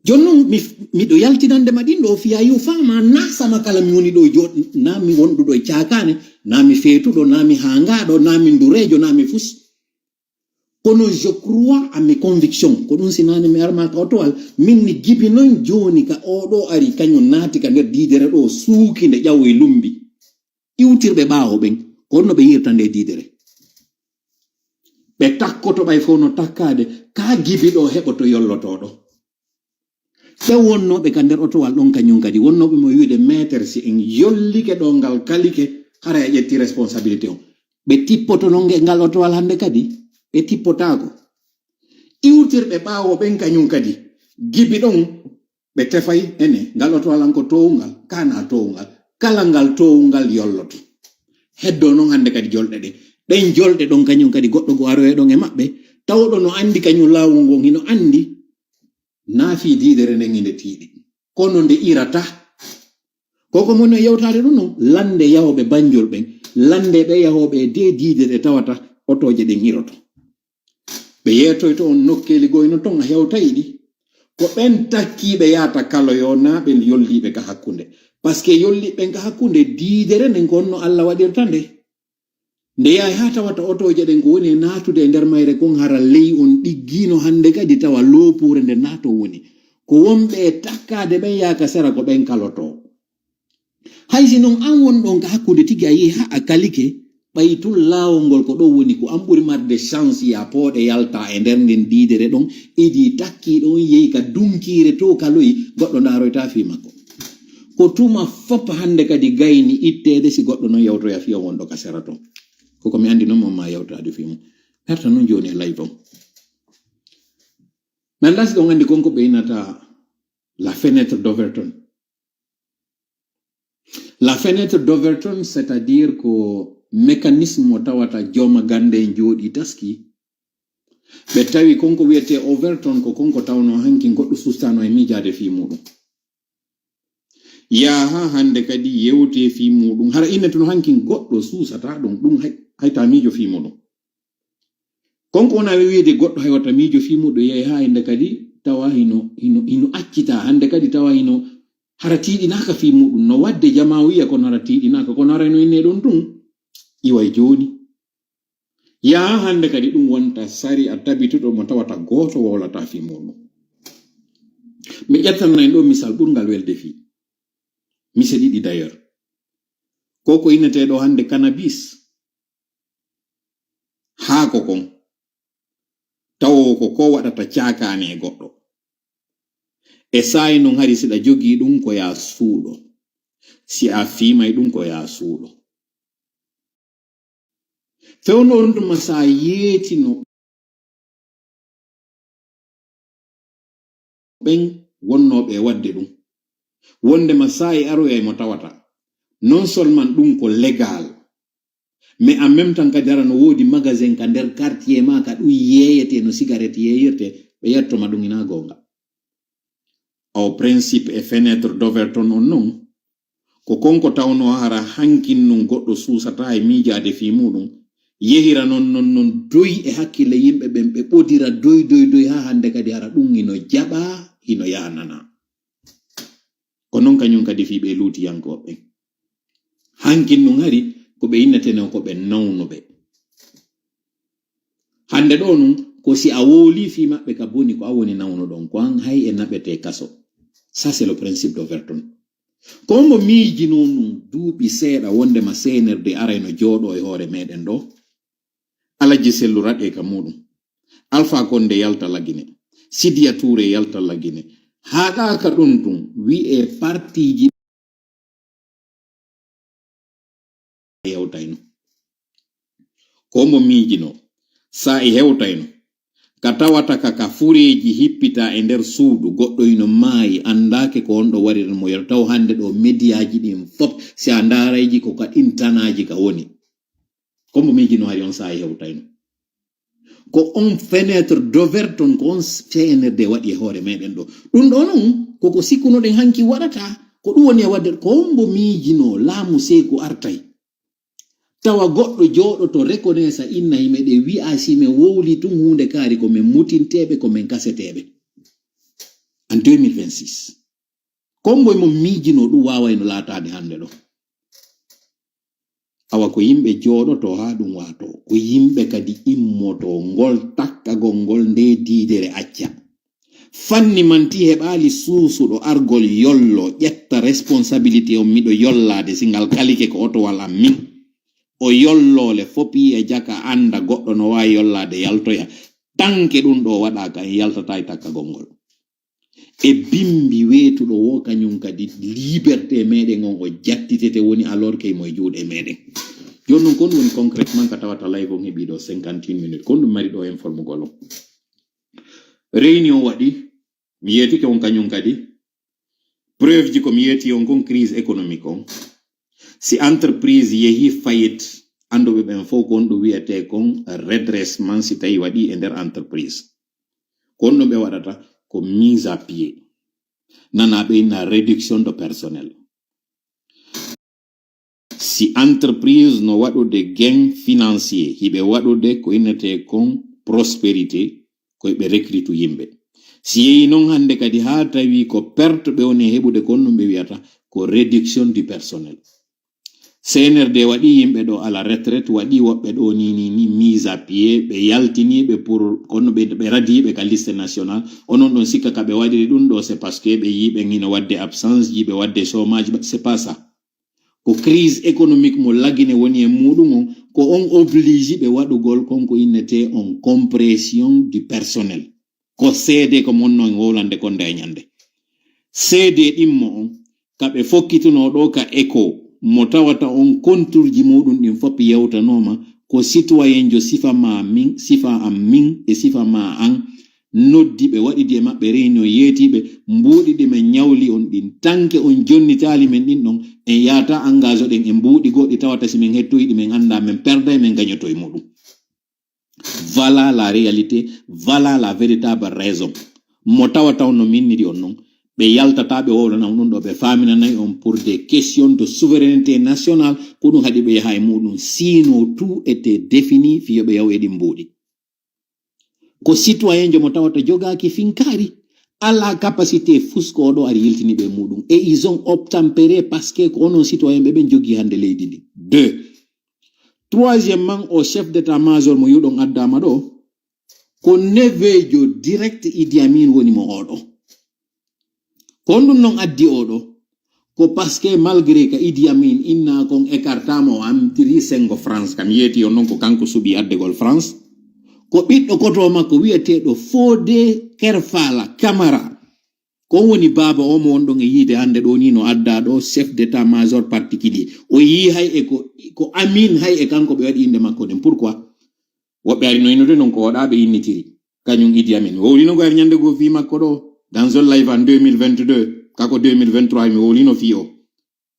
Jooni non, mi, miɗo yaltinande ma ɗin ɗoo, fiyaa yo faamaa, naa sama kala mi woni ɗoo jooɗ-, naa mi wonduɗo e caakaane, naa mi feetuɗo, naa mi haangaaɗo, naa mi ndureejo, naa mi fus. Kono je crois à mes convictions. Ko ɗum si naane mi armaa ka otowal, min ni gibi non jooni ka oo ɗoo ari, kañum naati ka nder diidere ɗoo, suuki nde ƴawoy lumbi. Iwtirɓe ɓaawo ɓen, ko honno ɓe yirta nde diidere? Ɓe takkoto ɓay fow no takkaade, kaa gibi ɗoo heɓoto yollotooɗo. Ɓe wonnooɓe ka nder otowal ɗon kañum kadi, wonnooɓe mo wi'ude maître, si en yollike ɗo ngal kalike, haray a ƴetti responsabilité on. Ɓe tippoto non nge-, ngal otowal hannde kadi, ɓe tippotaako. Iwtirɓe ɓaawo ɓen kañum kadi, gibi ɗon ɓe tefay ene, ngal otowal an ko toowungal, kana toowungal. Kala ngal toowungal yolloto. Heddoo non hannde kadi jolɗe ɗen. Ɗen jolɗe ɗon kañum kadi goɗɗo go aroye ɗon e maɓɓe, tawɗo no anndi kañum laawol ngon, hino anndi naa fii diidere nden hinde tiiɗi. Kono nde irata. Ko ko moni yewtaade ɗum non, lannde yahooɓe Banjul ɓen, lannde ɓe yahooɓe e dee diidere ɗe tawata otooje ɗen iroto. Ɓe yeetoyto on nokkeeli goyno ton a hewtay ɗi. Ko ɓen takkiiɓe yaata kaloyo naa ɓen yolliiɓe ka hakkunde. Parce que yolliiɓe ɓen ka hakkunde diidere nden ko honno Alla waɗirta nde. Nde yahay haa tawata otooje ɗen ko woni e naatude e nder mayre kon hara ley on ɗiggiino hannde kadi tawa loopuure nde naato woni. Ko wonɓe e takkaade ɓen yaaka sera ko ɓen kalotoo. Hay si non an won ɗon ka hakkunde tigi a yi'i haa a kalike, ɓay tun laawol ngol ko ɗon woni ko an ɓuri marde chance ya pooɗe yalta e nder nden diidere ɗon, idi takkii ɗon yehi ka dunkiire to kaloyi, goɗɗo ndaaroyta fii makko. Ko tuma fop hannde kadi gayni itteede si goɗɗo non yewtoya fii on wonɗo ka sera ton. Ko ko mi anndi non mo ma yewtaade fii mum. Perta non jooni e live on. Men lasi ɗon anndi kon ko ɓe innata la fenêtre d'Overton. La fenêtre d'Overton, c'est-à-dire ko mécanisme mo tawata jooma gannde en jooɗi taski, ɓe tawi kon ko wi'etee Overton ko kon ko tawno hankin goɗɗo sustano e miijaade fii muɗum. Yaa haa hannde kadi yewtee fii muɗum. Hara inne tun hankin goɗɗo suusata ɗum, ɗum hay, hay ta miijo fii muɗum. Kon ko wona wi'ude goɗɗo hay wata miijo fii muɗum, yahi haa hannde kadi tawa hino, hino, hino accita, hannde kadi tawa hino hara tiiɗinaaka fii muɗum. No waɗde jamaa wi'a kono hara tiiɗinaaka, kono hara no inne ɗon tun, iway jooni. Yaa hannde kadi ɗum wonta sariya tabituɗo mo tawata gooto wowlata fii muɗum. Mi ƴettanay ɗo misal ɓurngal welde fii. Mise ɗiɗi d'ailleurs. Ko ko innetee ɗo hannde cannabis. Haako kon. Tawo ko ko waɗata caakaane e goɗɗo. E saa'i non hari si ɗa jogii ɗum ko yaa suuɗo. Si a fiimay ɗum ko yaa suuɗo. Fewndo on tuma sa yeetino ɓen wonnooɓe e waɗde ɗum. Wondema sa e aroyay mo tawata. Non seulement ɗum ko légal. Mais en même temps kadi hara no woodi magasin ka nder quartier ma ka ɗum yeeyete no cigarette yeeyirte, ɓe yetto ma ɗum ina goonga. Aw principe e fenêtre d'Overton on non, ko kon ko tawno hara hankin nun goɗɗo suusata e miijaade fii muɗum, yehira non, non, non doy e hakkille yimɓe ɓen, ɓe ɓodira doy, doy, doy, haa hannde kadi hara ɗum hino jaɓa, hino yaanana. Ko non kañum kadi fii ɓe luutiyankooɓe ɓen. Hankin nun hari ko ɓe inneteno ko ɓe nawnuɓe. Hannde ɗo nun, ko si a wowlii fii maɓɓe ka boni, ko an woni nawnuɗon, ko an hay e naɓetee kaso. Ça, c'est le principe d'Overton. Ko hombo miijinoo nun duuɓi seeɗa wondema C N R D arayno jooɗoo e hoore meɗen ɗo? Alajji Sellu raɗee ka muɗum. Alpha Condé yalta Lagine. Sidiya Touré yalta Lagine. Haɗaaka ɗun tun, wi'ee partiiji hewtayno. Ko mbo miijino, sa e hewtayno, ka tawata ka, ka fureeji hippita e nder suudu, goɗɗo ino maayi, anndaake ko honɗo wariri mo yero, taw hannde ɗo mediyaaji ɗin fof, si a ndaarayji ko ka ɗin tanaaji ka woni. Ko mbo miijino hari on sa e hewtayno. Ko on fenêtre d'Overton, ko on C N R D waɗi e hoore meɗen ɗo. Ɗum ɗo non, koko sikkunoɗen hanki waɗata, ko ɗum woni e waɗde, ko on mbo miijino laamu seeku artay. Tawa goɗɗo jooɗoto reconnaissa inna hime ɗe wi'a si men wowli tun huunde kaari ko men mutinteeɓe, ko men kaseteeɓe. En deux mille vingt-six. Ko mbo e mo miijino ɗum waawayno laataade hannde ɗo. Awa ko yimɓe jooɗoto haa ɗum waato, ko yimɓe kadi immoto ngol takkagol ngol nde diidere acca. Fanni manti heɓaali suusuɗo argol yollo ƴetta responsabilité on miɗo yollaade si ngal kalike ko otowal am min. O yolloole fopi e jaka annda goɗɗo no waawi yollaade yaltoya. Tanke ɗum ɗo waɗaaka en yaltataa e takkagol ngol. E bimbi weetuɗo woo kañun kadi liberté meɗen on o jattitete woni alors que mo e juuɗe meɗen. Jooni non kon woni concrètement ka tawata live on heɓi ɗo cinquante et une minutes. Kon ɗum mari ɗo informugol on. Réunion waɗi, mi yeetike on kañun kadi. Preuve ji ko mi yeeti on kon crise économique on. Si entreprise yehi faillite, annduɓe ɓen fof ko on ɗum wi'etee kon redressement si tawi waɗi e nder entreprise. Ko on ɗum ɓe waɗata ko mise à pied. Nana ɓe inna réduction de personnel. Si entreprise no waɗude gain financier, hiɓe waɗude ko innetee kon prospérité, ko ɓe recrutu yimɓe. Si yehi non hannde kadi haa tawi ko perte ɓe woni e heɓude kon ɗum ɓe wi'ata ko réduction du personnel. C N R D waɗi yimɓe ɗo à la retraite, waɗi woɓɓe ɗo ni, ni, ni mise à pied, ɓe yaltini ɓe pour, kono ɓe, ɓe radi ɓe ka liste nationale. Onon ɗon sikka ka ɓe waɗiri ɗum ɗo, c'est parce que ɓe yi ɓe ngino waɗde absence, yi ɓe waɗde chômage, c'est pas ça. Ko crise économique mo lagine woni e muɗum on, ko on oblige ɓe waɗugol kon ko innetee on compression du personnel. Ko seede ko mon non wowlande kon nde e ñande. Seede ɗimmo on, ka ɓe fokkitunoo ɗo ka écho, mo tawata on konturji muɗum ɗin fof yewtanooma, ko sitoyenjo sifa ma min, sifa am min, e sifa ma an, noddi ɓe, waɗidi e maɓɓe réunion, yeetiiɓe, mbuuɗi ɗi men ñawli on ɗin, tanke on jonnitaali men ɗin ɗon, en yaata engage ɗen e mbuuɗi goɗɗi tawata si men hettoyi ɗi men annda men perda e men gañoto e muɗum. Voilà la réalité, voilà la véritable raison. Mo tawata on no minniri on non, ɓe yaltata ɓe wowlana on ɗum ɗo, ɓe faaminanay on pour des questions de souveraineté nationale, ko ɗum haɗi ɓe yaha e muɗum. Sinon, tout était défini, fiyo ɓe yaw e ɗin mbuuɗi. Ko citoyenjo mo tawata jogaaki finkaari, alaa capacité fusko o ɗo ari yiltini ɓe muɗum. Et ils ont obtempéré parce que ko onon citoyen ɓe ɓen jogii hannde leydi ndi. Deux. Troisièmement, o chef d'état-major mo yuɗon addaama ɗo, ko neveujo direct Idi Amin woni mo oɗo. Ko honɗum non addi oɗo? Ko parce que malgré ka Idi Amin inna kon écartama, o amtiri sengo France, kam yeeti on non ko kanko suɓi addegol France. Ko ɓiɗɗo koto makko wi'eteeɗo Fodé Kerfala Camara. Ko on woni baaba o mo wonɗon e yiide hannde ɗo ni no adda ɗo chef d'état-major particulier. O yii hay e ko, ko Amin hay e kanko ɓe waɗi innde makko ɗen. Pourquoi? Woɓɓe ari no innude non ko oɗa ɓe innitiri. Kañum Idi Amin. Mi wowlino ko ari ñande goo fii makko ɗo. Dans un live en deux mille vingt-deux. Kako deux mille vingt-trois mi wowlino fii o.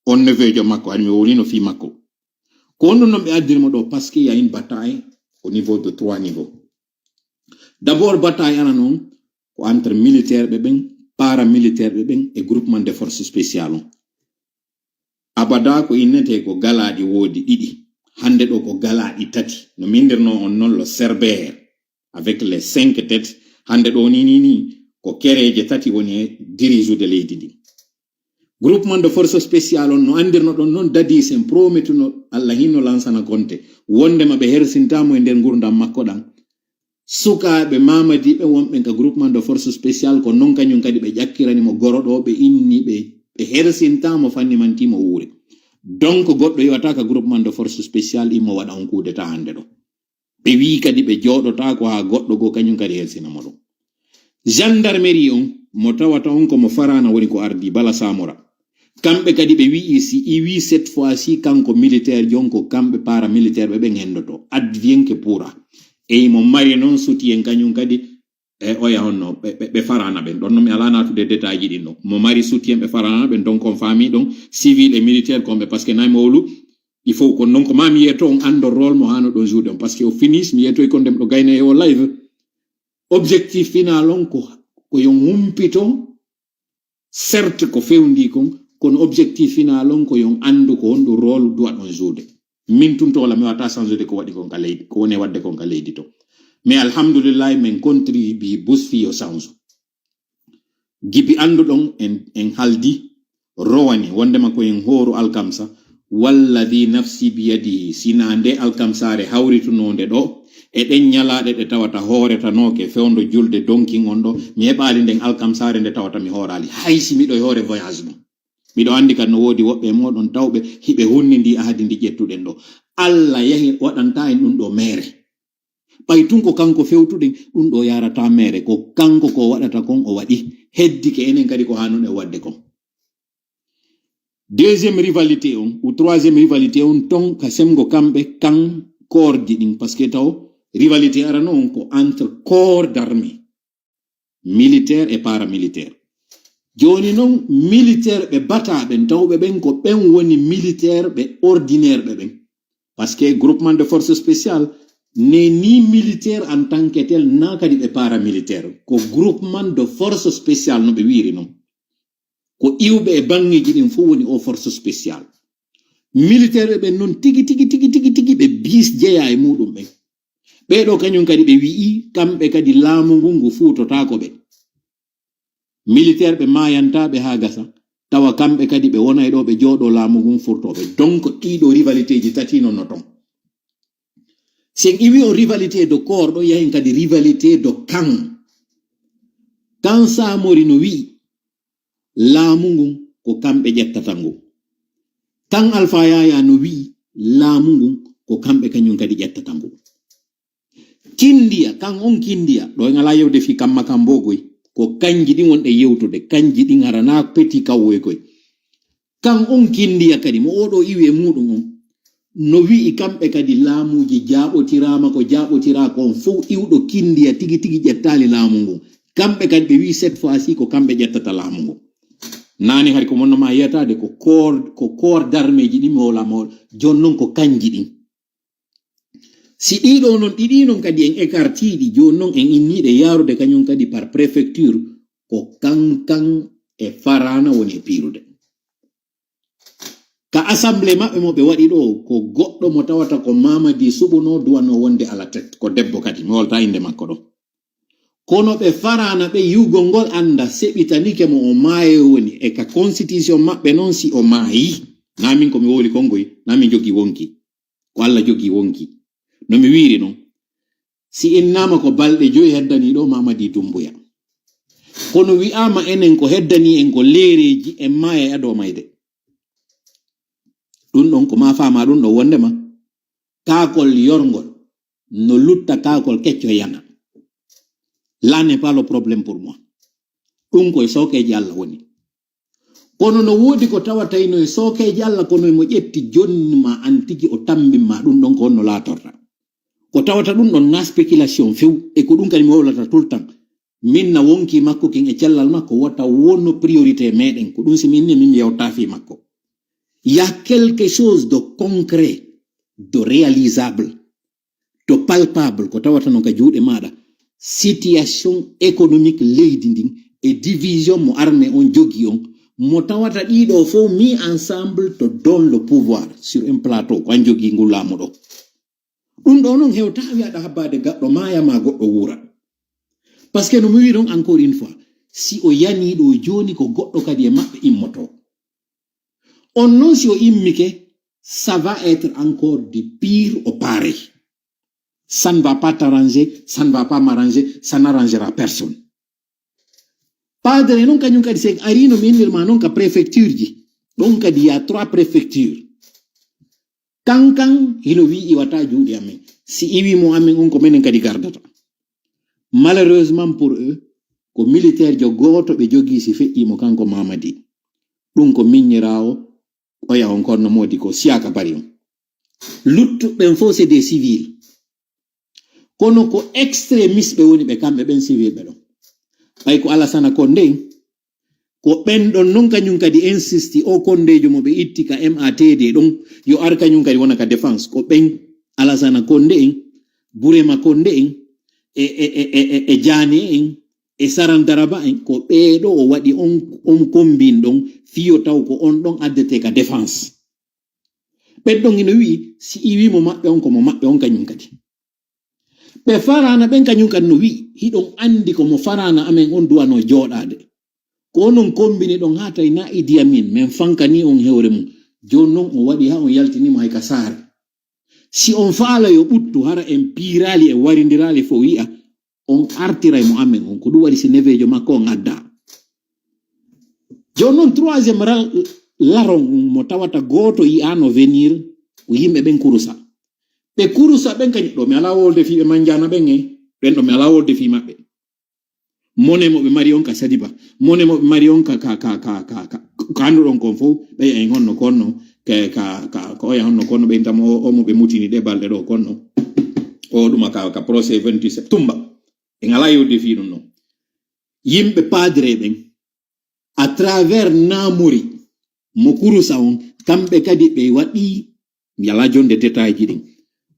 On neveujo makko, ari mi wowlino fii makko. Ko honɗum non ɓe addiri mo ɗo? Parce qu'il y a une bataille au niveau de trois niveaux. D'abord, bataille ana non ko entre militaire ɓe ɓen, paramilitaire ɓe ɓen e groupement de force spéciale on. Abada ko innetee ko galaaɗi woodi ɗiɗi. Hannde ɗo ko galaaɗi tati. No mindirnoo on non lo Cerbère avec les cinq têtes. Hannde ɗo ni, ni, ni, ko kereeje tati woni e dirijude leydi ndi. Groupement de force spéciale on no anndirno ɗon non, dadis en prometuno Allah hinno lansana konte. Wondema ɓe hersinta mo e nder ngurdam makko ɗan. Sukaaɓe Mamadi ɓen wonɓe ka groupement de force spéciale ko non kañum kadi ɓe ƴakkirani mo goro ɗo, ɓe inni ɓe, ɓe hersinta mo fanni manti mo wuure. Donc goɗɗo iwata ka groupement de force spéciale immo waɗa on coup d'état hannde ɗo. Ɓe wi'i kadi ɓe jooɗotaako haa goɗɗo goo kañum kadi hersina mo ɗon. Gendarmerie on, mo tawata on ko mo Farana woni ko ardii, Bala Samora. Kamɓe kadi ɓe wi'i si iwi cette fois-ci kanko militaire jon ko kamɓe paramilitaire ɓe ɓen hendoto. Advienne que pourra. E mo mari non soutien kañum kadi e oya honno ɓe, ɓe, ɓe Farana ɓen. Ɗon no mi alaa naatude détail ji ɗin ɗon. Mo mari soutien ɓe Farana ɓen, donc on faami ɗon civil et militaire kon ɓe, parce que nay mo wowlu, il faut ko non ko ma mi yeeto on anndo rôle mo haano ɗon jouer on, parce que au finish mi yeetoy kon dem ɗo gayna e o live. Objectif final on ko, ko yon humpito, certes ko fewndi kon, kono objectif final on ko yon anndu ko honɗum rôle duwa ɗon jouer. Min tun to wala mi wata changer de ko waɗi kon ka leydi, ko woni e waɗde kon ka leydi to. Mais alhamdulillahi men contribue bus fii yo change. Gibi annduɗon en, en haldi, rowani, wondema ko en hooru alkamsa, walladhi nafsi biyadihi, sina nde alkamsaare hawritunoonde ɗo, e ɗen ñalaaɗe ɗe tawata hooretanooke fewndo julde donkin on ɗo, mi heɓaali nden alkamsaare nde tawata mi hooraali, hay si miɗo e hoore voyage ɗum. Miɗo anndi kan no woodi woɓɓe e mooɗon tawɓe hiɓe hunnindii ahadi ndi ƴettuɗen ɗo. Alla yahi waɗanta en ɗum ɗo meere. Ɓay tun ko kanko fewtuɗen, ɗum ɗo yaarata meere, ko kanko ko waɗata kon o waɗi. heddike enen kadi ko haanun en waɗde kon. Deuxième rivalité on, ou troisième rivalité on, ton ka semgo kamɓe kan koordi ɗin, parce que taw rivalité arano on ko entre corps d'armée, militaire et paramilitaire. Jooni non, militaire ɓe bataa ɓen, tawɓe ɓen ko ɓen woni militaire ɓe ordinaire ɓe ɓen. Parce que groupement de force spéciale n'est ni militaire en tant que tel, na kadi ɓe paramilitaire. Ko groupement de force spéciale no ɓe wiiri non. Ko iwɓe e banŋeeji ɗin fof woni o force spéciale. Militaire ɓe ɓen non tigi, tigi, tigi, tigi, tigi ɓe bis jeyaa e muɗum ɓen. Ɓee ɗoo kañum kadi ɓe wi'i, kamɓe kadi laamu ngun ngu fuutotaako ɓe. Militaire ɓe maayantaaɓe haa gasa, tawa kamɓe kadi ɓe wonay ɗoo ɓe jooɗoo laamu ngun furtoo ɓe. Donc, ɗii ɗoo rivalité ji tati non no ton. Si en iwi on rivalité de corps, ɗon yahin kadi rivalité de camp. Kan Samori no wi'i, laamu ngun ko kamɓe ƴettata ngun. Kan Alfa Yaya no wi'i, laamu ngun ko kamɓe kañum kadi ƴettata ngun. Kindiya, kan on kindiya, ɗo en alaa yewde fii kamma kan boo goy. Ko kanji ɗin wonɗen yewtude, kanji ɗin hara naa peti kawwoy koy. Kan on kindiya kadi, mo oo ɗoo iwi e muuɗum on, no wi'i kamɓe kadi laamuuji jaaɓotiraama, ko jaaɓotiraa kon fow iwɗo kindiya tigi tigi ƴettaali laamu ngun. Kamɓe kadi ɓe wi'i cette fois-ci ko kamɓe ƴettata laamu ngun. Naane hari ko mon no maa yiyataade ko corps, ko corps d'armée ji ɗin mi wowla mo, jooni non ko kanji ɗin. Si ɗii ɗoo non, ɗiɗi non kadi en écartii ɗi, jooni non en innii ɗe yaarude kañum kadi par préfecture, ko Kankan e Farana woni e piirude. Ka assemblée maɓɓe mo ɓe waɗi ɗoo, ko goɗɗo mo tawata ko Mamadi Suɓunoo duwanoo wonde à la tête, ko debbo kadi, mi wolta innde makko ɗoo. Kono ɓe Farana ɓe yi'ugol ngol annda seɓitanike mo o maayo woni, e ka constitution maɓɓe non si o maayi, naa min ko mi wowli kongoy, naa min jogii wonki. Ko Alla jogii wonki. No mi wiiri non, si innaama ko balɗe joy heddanii ɗoo Mamadi Dumbuya. Kono wi'aama enen ko heddanii en ko leereeji en maaya e adoo mayde. Ɗun ɗon ko maa faamaa ɗun ɗon wondema kaakol yorngol no lutta kaakol kecco yana. Là n'est pas le problème pour moi. Ɗun ko e sookeeji Alla woni. Kono no woodi ko tawata hino e sookeeji Alla, kono emo ƴetti jonni ma an tigi o tammbin ma ɗun ɗon ko honno laatorta. Ko tawata ɗun ɗon na spéculation few, e ko ɗun kadi mi wowlata tout le temps. Min na wonki makko kin e cellal makko wota wonno priorité meɗen, ko ɗun si min ni min yewta fii makko. Il y a quelque chose de concret, de réalisable, de palpable, ko tawata non ka juuɗe maɗa. Situation économique leydi ndin e division mo armée on jogii on, mo tawata ɗii ɗoo fow mis ensemble to donne le pouvoir sur un plateau, ko an jogii ngun laamu ɗoo. Ɗun ɗoo non hewtaa wi'aɗa habbaade gaɗɗo maaya maa goɗɗo wuura. Parce que no mi wi'i ɗon encore une fois, si o yanii ɗoo jooni ko goɗɗo kadi e maɓɓe immotoo. On non si o immike, ça va être encore de pire au pire. Ça ne va pas t'arranger, ça ne va pas m'arranger, ça n'arrangera personne. Padre non kañum kadi si en arii no mi innir maa non ka préfecture ji. Ɗon kadi il y a trois préfectures. Kankan hino wi'i iwataa juuɗe amen. Si iwii mo amen on ko menen kadi gardata. Malheureusement pour eux, ko militaire jo gooto ɓe jogii si feƴƴii mo kanko Mamadi. Ɗun ko miññiraawo oya on kon no moodi ko Siaka Bari on. Luttuɓe ɓen fow c'est des civils. Kono ko extrémiste ɓe woni ɓe kamɓe ɓen civil ɓe ɗon. Ɓay ko Alasana Konde en, ko ɓen ɗon non kañum kadi insisti o Kondeejo mo ɓe itti ka M A T D ɗon, yo ar kañum kadi wona ka défense. Ko ɓen Alasana Konde en, Burema Konde en, e, e, e, e, e, e Jaane en, e Saran Daraba en, ko ɓee ɗoo o waɗi on, on kombin ɗon, fii yo taw ko on ɗon addetee ka défense. Ɓen ɗon hino wi'i, si iwii mo maɓɓe on, ko mo maɓɓe on kañum kadi. Ɓe Farana ɓen kañum kadi no wi'i, hiɗon anndi ko mo Farana amen on duwanoo jooɗaade. Ko onon kombini ɗon haa tawi na Idi Amin, men fankanii on hewre mum. Jooni non o waɗi haa on yaltinii mo hay ka saare. Si on faala yo ɓuttu, hara en piiraali, en warindiraali fof wi'a, on artiray mo amen on. Ko ɗum waɗi si neveejo makko on addaa. Jooni non troisième ral-, laron mo tawata gooto yi'aano venir ko yimɓe ɓen kurusa. Ɓe kurusa ɓen kañum ɗo mi alaa wolde fii ɓe manjaana ɓen e ɓen ɗo mi alaa wolde fii maɓɓe. Mone mo ɓe mari on ka Sadiba, mone mo ɓe mari on ka, ka, ka, ka, ka, ka, ka annduɗon kon fow, ɓeya en honno konno, ka, ka, ka, ka oya honno konno, ɓe intamo o, o mo ɓe mutini ɗe balɗe ɗo konno. O ɗuma ka, ka procès vingt-huit septembre. En alaa yewde fii ɗum non. Yimɓe padre ɓen, à travers Namori, mo Kurusa on, kamɓe kadi ɓe waɗi, mi alaa jonde détail ji ɗin.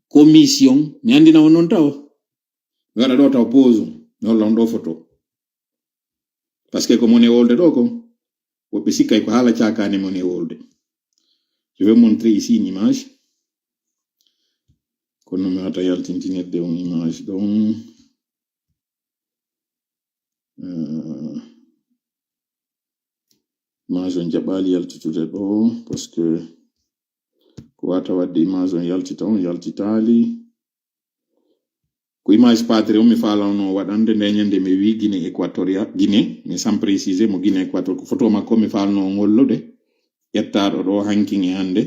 Commission, mi anndina on non taw. Mi waɗa ɗo taw pause, mi holla on ɗo photo. Parce que ko mone wolde ɗo ko, woɓɓe sikkay ko haala cakane mone wolde. Je vais montrer ici une image. Kono mi wata yaltintinirde on image ɗon. Euh, image on jaɓaali yaltitude ɗo, parce que ko wata wadde image on yaltita, on yaltitaali. Ko image padre on mi faalano waɗande nde ñande mi wi Guinée Équatoriale, Guinée, mais sans préciser mo Guinée Équatoriale, ko photo makko mi faalano on hollude, ƴettaaɗo ɗo hankin e hannde.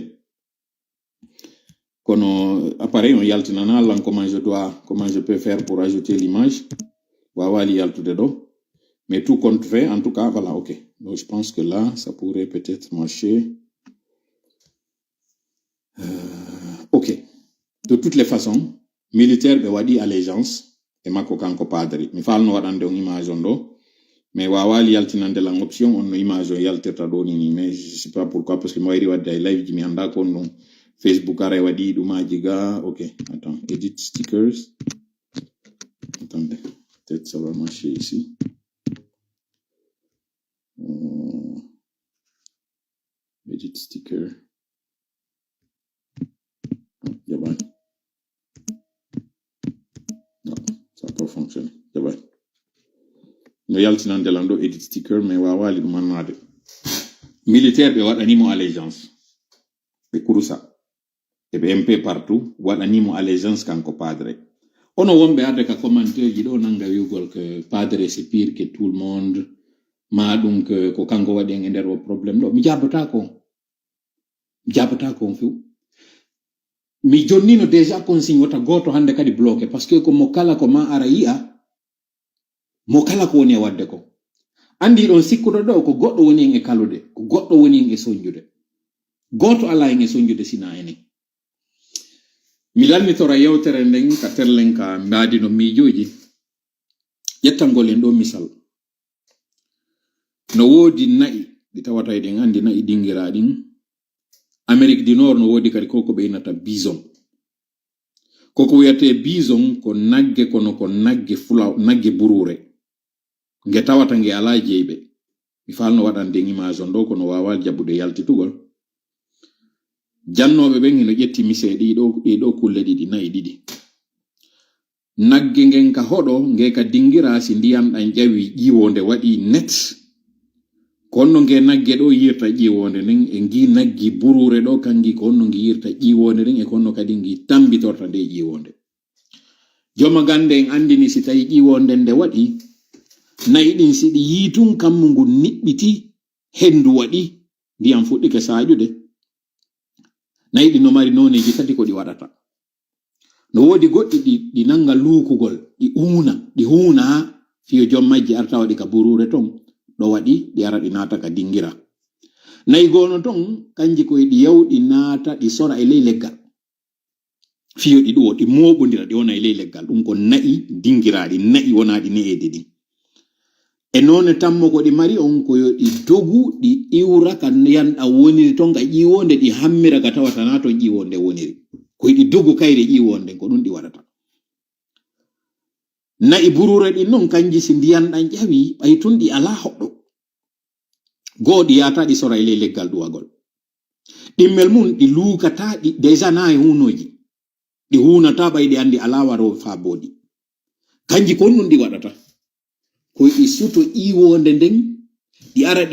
Kono appareil on yaltinana lan comment je dois, comment je peux faire pour ajouter l'image. Waawaali yaltude ɗo. Mais tout compte fait, en tout cas, voilà, ok. Donc, je pense que là, ça pourrait peut-être marcher. Euh, ok. De toutes les façons, militaire ɓe waɗi allégeance e makko kanko padre. Mi faalno waɗande on image on ɗo. Mais waawaali yaltinande lan option on no image on yaltirta ɗo ni ni. Mais je sais pas pourquoi, parce que mi wayri wadde ay live ji mi annda ko on ɗum. Facebook aray waɗi ɗumaji ga. Ok, attends, edit stickers. Attendez, peut-être ça va marcher ici. Euh, edit sticker. Jaɓaani. Non, ça n'a pas fonctionné. Jaɓaani. No yaltinande lan ɗo edit sticker, mais waawaali ɗum annaade. Militaire ɓe waɗani mo allégeance. Ɓe kurusa. E ɓe M P partout, waɗani mo allégeance kanko padre. Ono wonɓe arde ka commentaire ji ɗo nanga wi'ugol que padre c'est pire que tout le monde. Ma ɗum que ko kanko waɗi en e nder o problème ɗo. Mi jaabata ko. Mi jaabata ko on few. Mi jonnino déjà consigne wota gooto hannde kadi bloqué, parce que ko mo kala ko ma ara yi'a, mo kala ko woni e waɗde ko. Anndi ɗon sikkuɗo ɗo ko goɗɗo woni en e kalude, ko goɗɗo woni en e sonjude. Gooto alaa en e sonjude sina enen. Mi lalmitora yewtere nden ka terlen ka mbaadi no miijooji. Ƴettangol en ɗo misal. No woodi na'i ɗi tawata eɗen anndi na'i dingiraa ɗin. Amérique du Nord no woodi kadi ko ko ɓe innata bison. Ko ko wiyatee bison ko nagge, kono ko nagge fula-, nagge buruure. Nge tawata nge alaa jeyɓe. Mi faalno waɗande en image on ɗo, kono waawaa jaɓude yaltitugol. Jannooɓe ɓen hino ƴetti mise ɗi ɗo, ɗi ɗo kulle ɗiɗi, na'i ɗiɗi. Nagge ngen ka hoɗo, nge ka dingira si ndiyan ɗan ƴawi ƴiwonde waɗi net. Ko honno nge nagge ɗo yirta ƴiwonde nden, e ngi naggi buruure ɗo, kangi ko honno ngi yirta ƴiwonde nden, e ko honno kadi ngi tambitorta nde ƴiwonde. Joma gande en andini si tawi ƴiwonde nde waɗi, na'i ɗin si ɗi yii tun kammu ngun niɓɓiti, hendu waɗi, ndiyan fuɗɗike saaƴude. Na'i ɗin no mari nooneeji tati ko ɗi waɗata. No woodi goɗɗi ɗi, ɗi nanga luukugol, ɗi uuna, ɗi huuna haa fiyo jom majji arta waɗi ka buruure ton, ɗo waɗi ɗi ara ɗi naata ka dingira. Na'i goono ton, kanji koy ɗi yawɗi naata, ɗi sora e ley leggal. Fiyo ɗi ɗuwo, ɗi mooɓondira, ɗi wona e ley leggal. Ɗum ko na'i dingiraaɗi, na'i wonaaɗi ne'eede ɗin. E noone tammo ko ɗi mari on, ko yo ɗi dogu, ɗi iwra ka ndiyan ɗan woniri ton, ka ƴiwonde, ɗi hammira ka tawata na ton ƴiwonde woniri. Ko ɗi dogu kayre ƴiwonde, ko ɗum ɗi waɗata. Na'i buruure ɗin non, kanji si ndiyan ɗan ƴawi, ɓay tun ɗi alaa hoɗɗo. Goo ɗi yaata ɗi sora e ley leggal ɗuwagol. Ɗimmel mun, ɗi luukata, ɗi déjà na e huunooji. Ɗi huunata ɓay ɗi andi alaa waroowo faa boodi. Kanji ko ɗum ɗi waɗata. Ko ɗi suto ƴiwonde nden, ɗi ara ɗi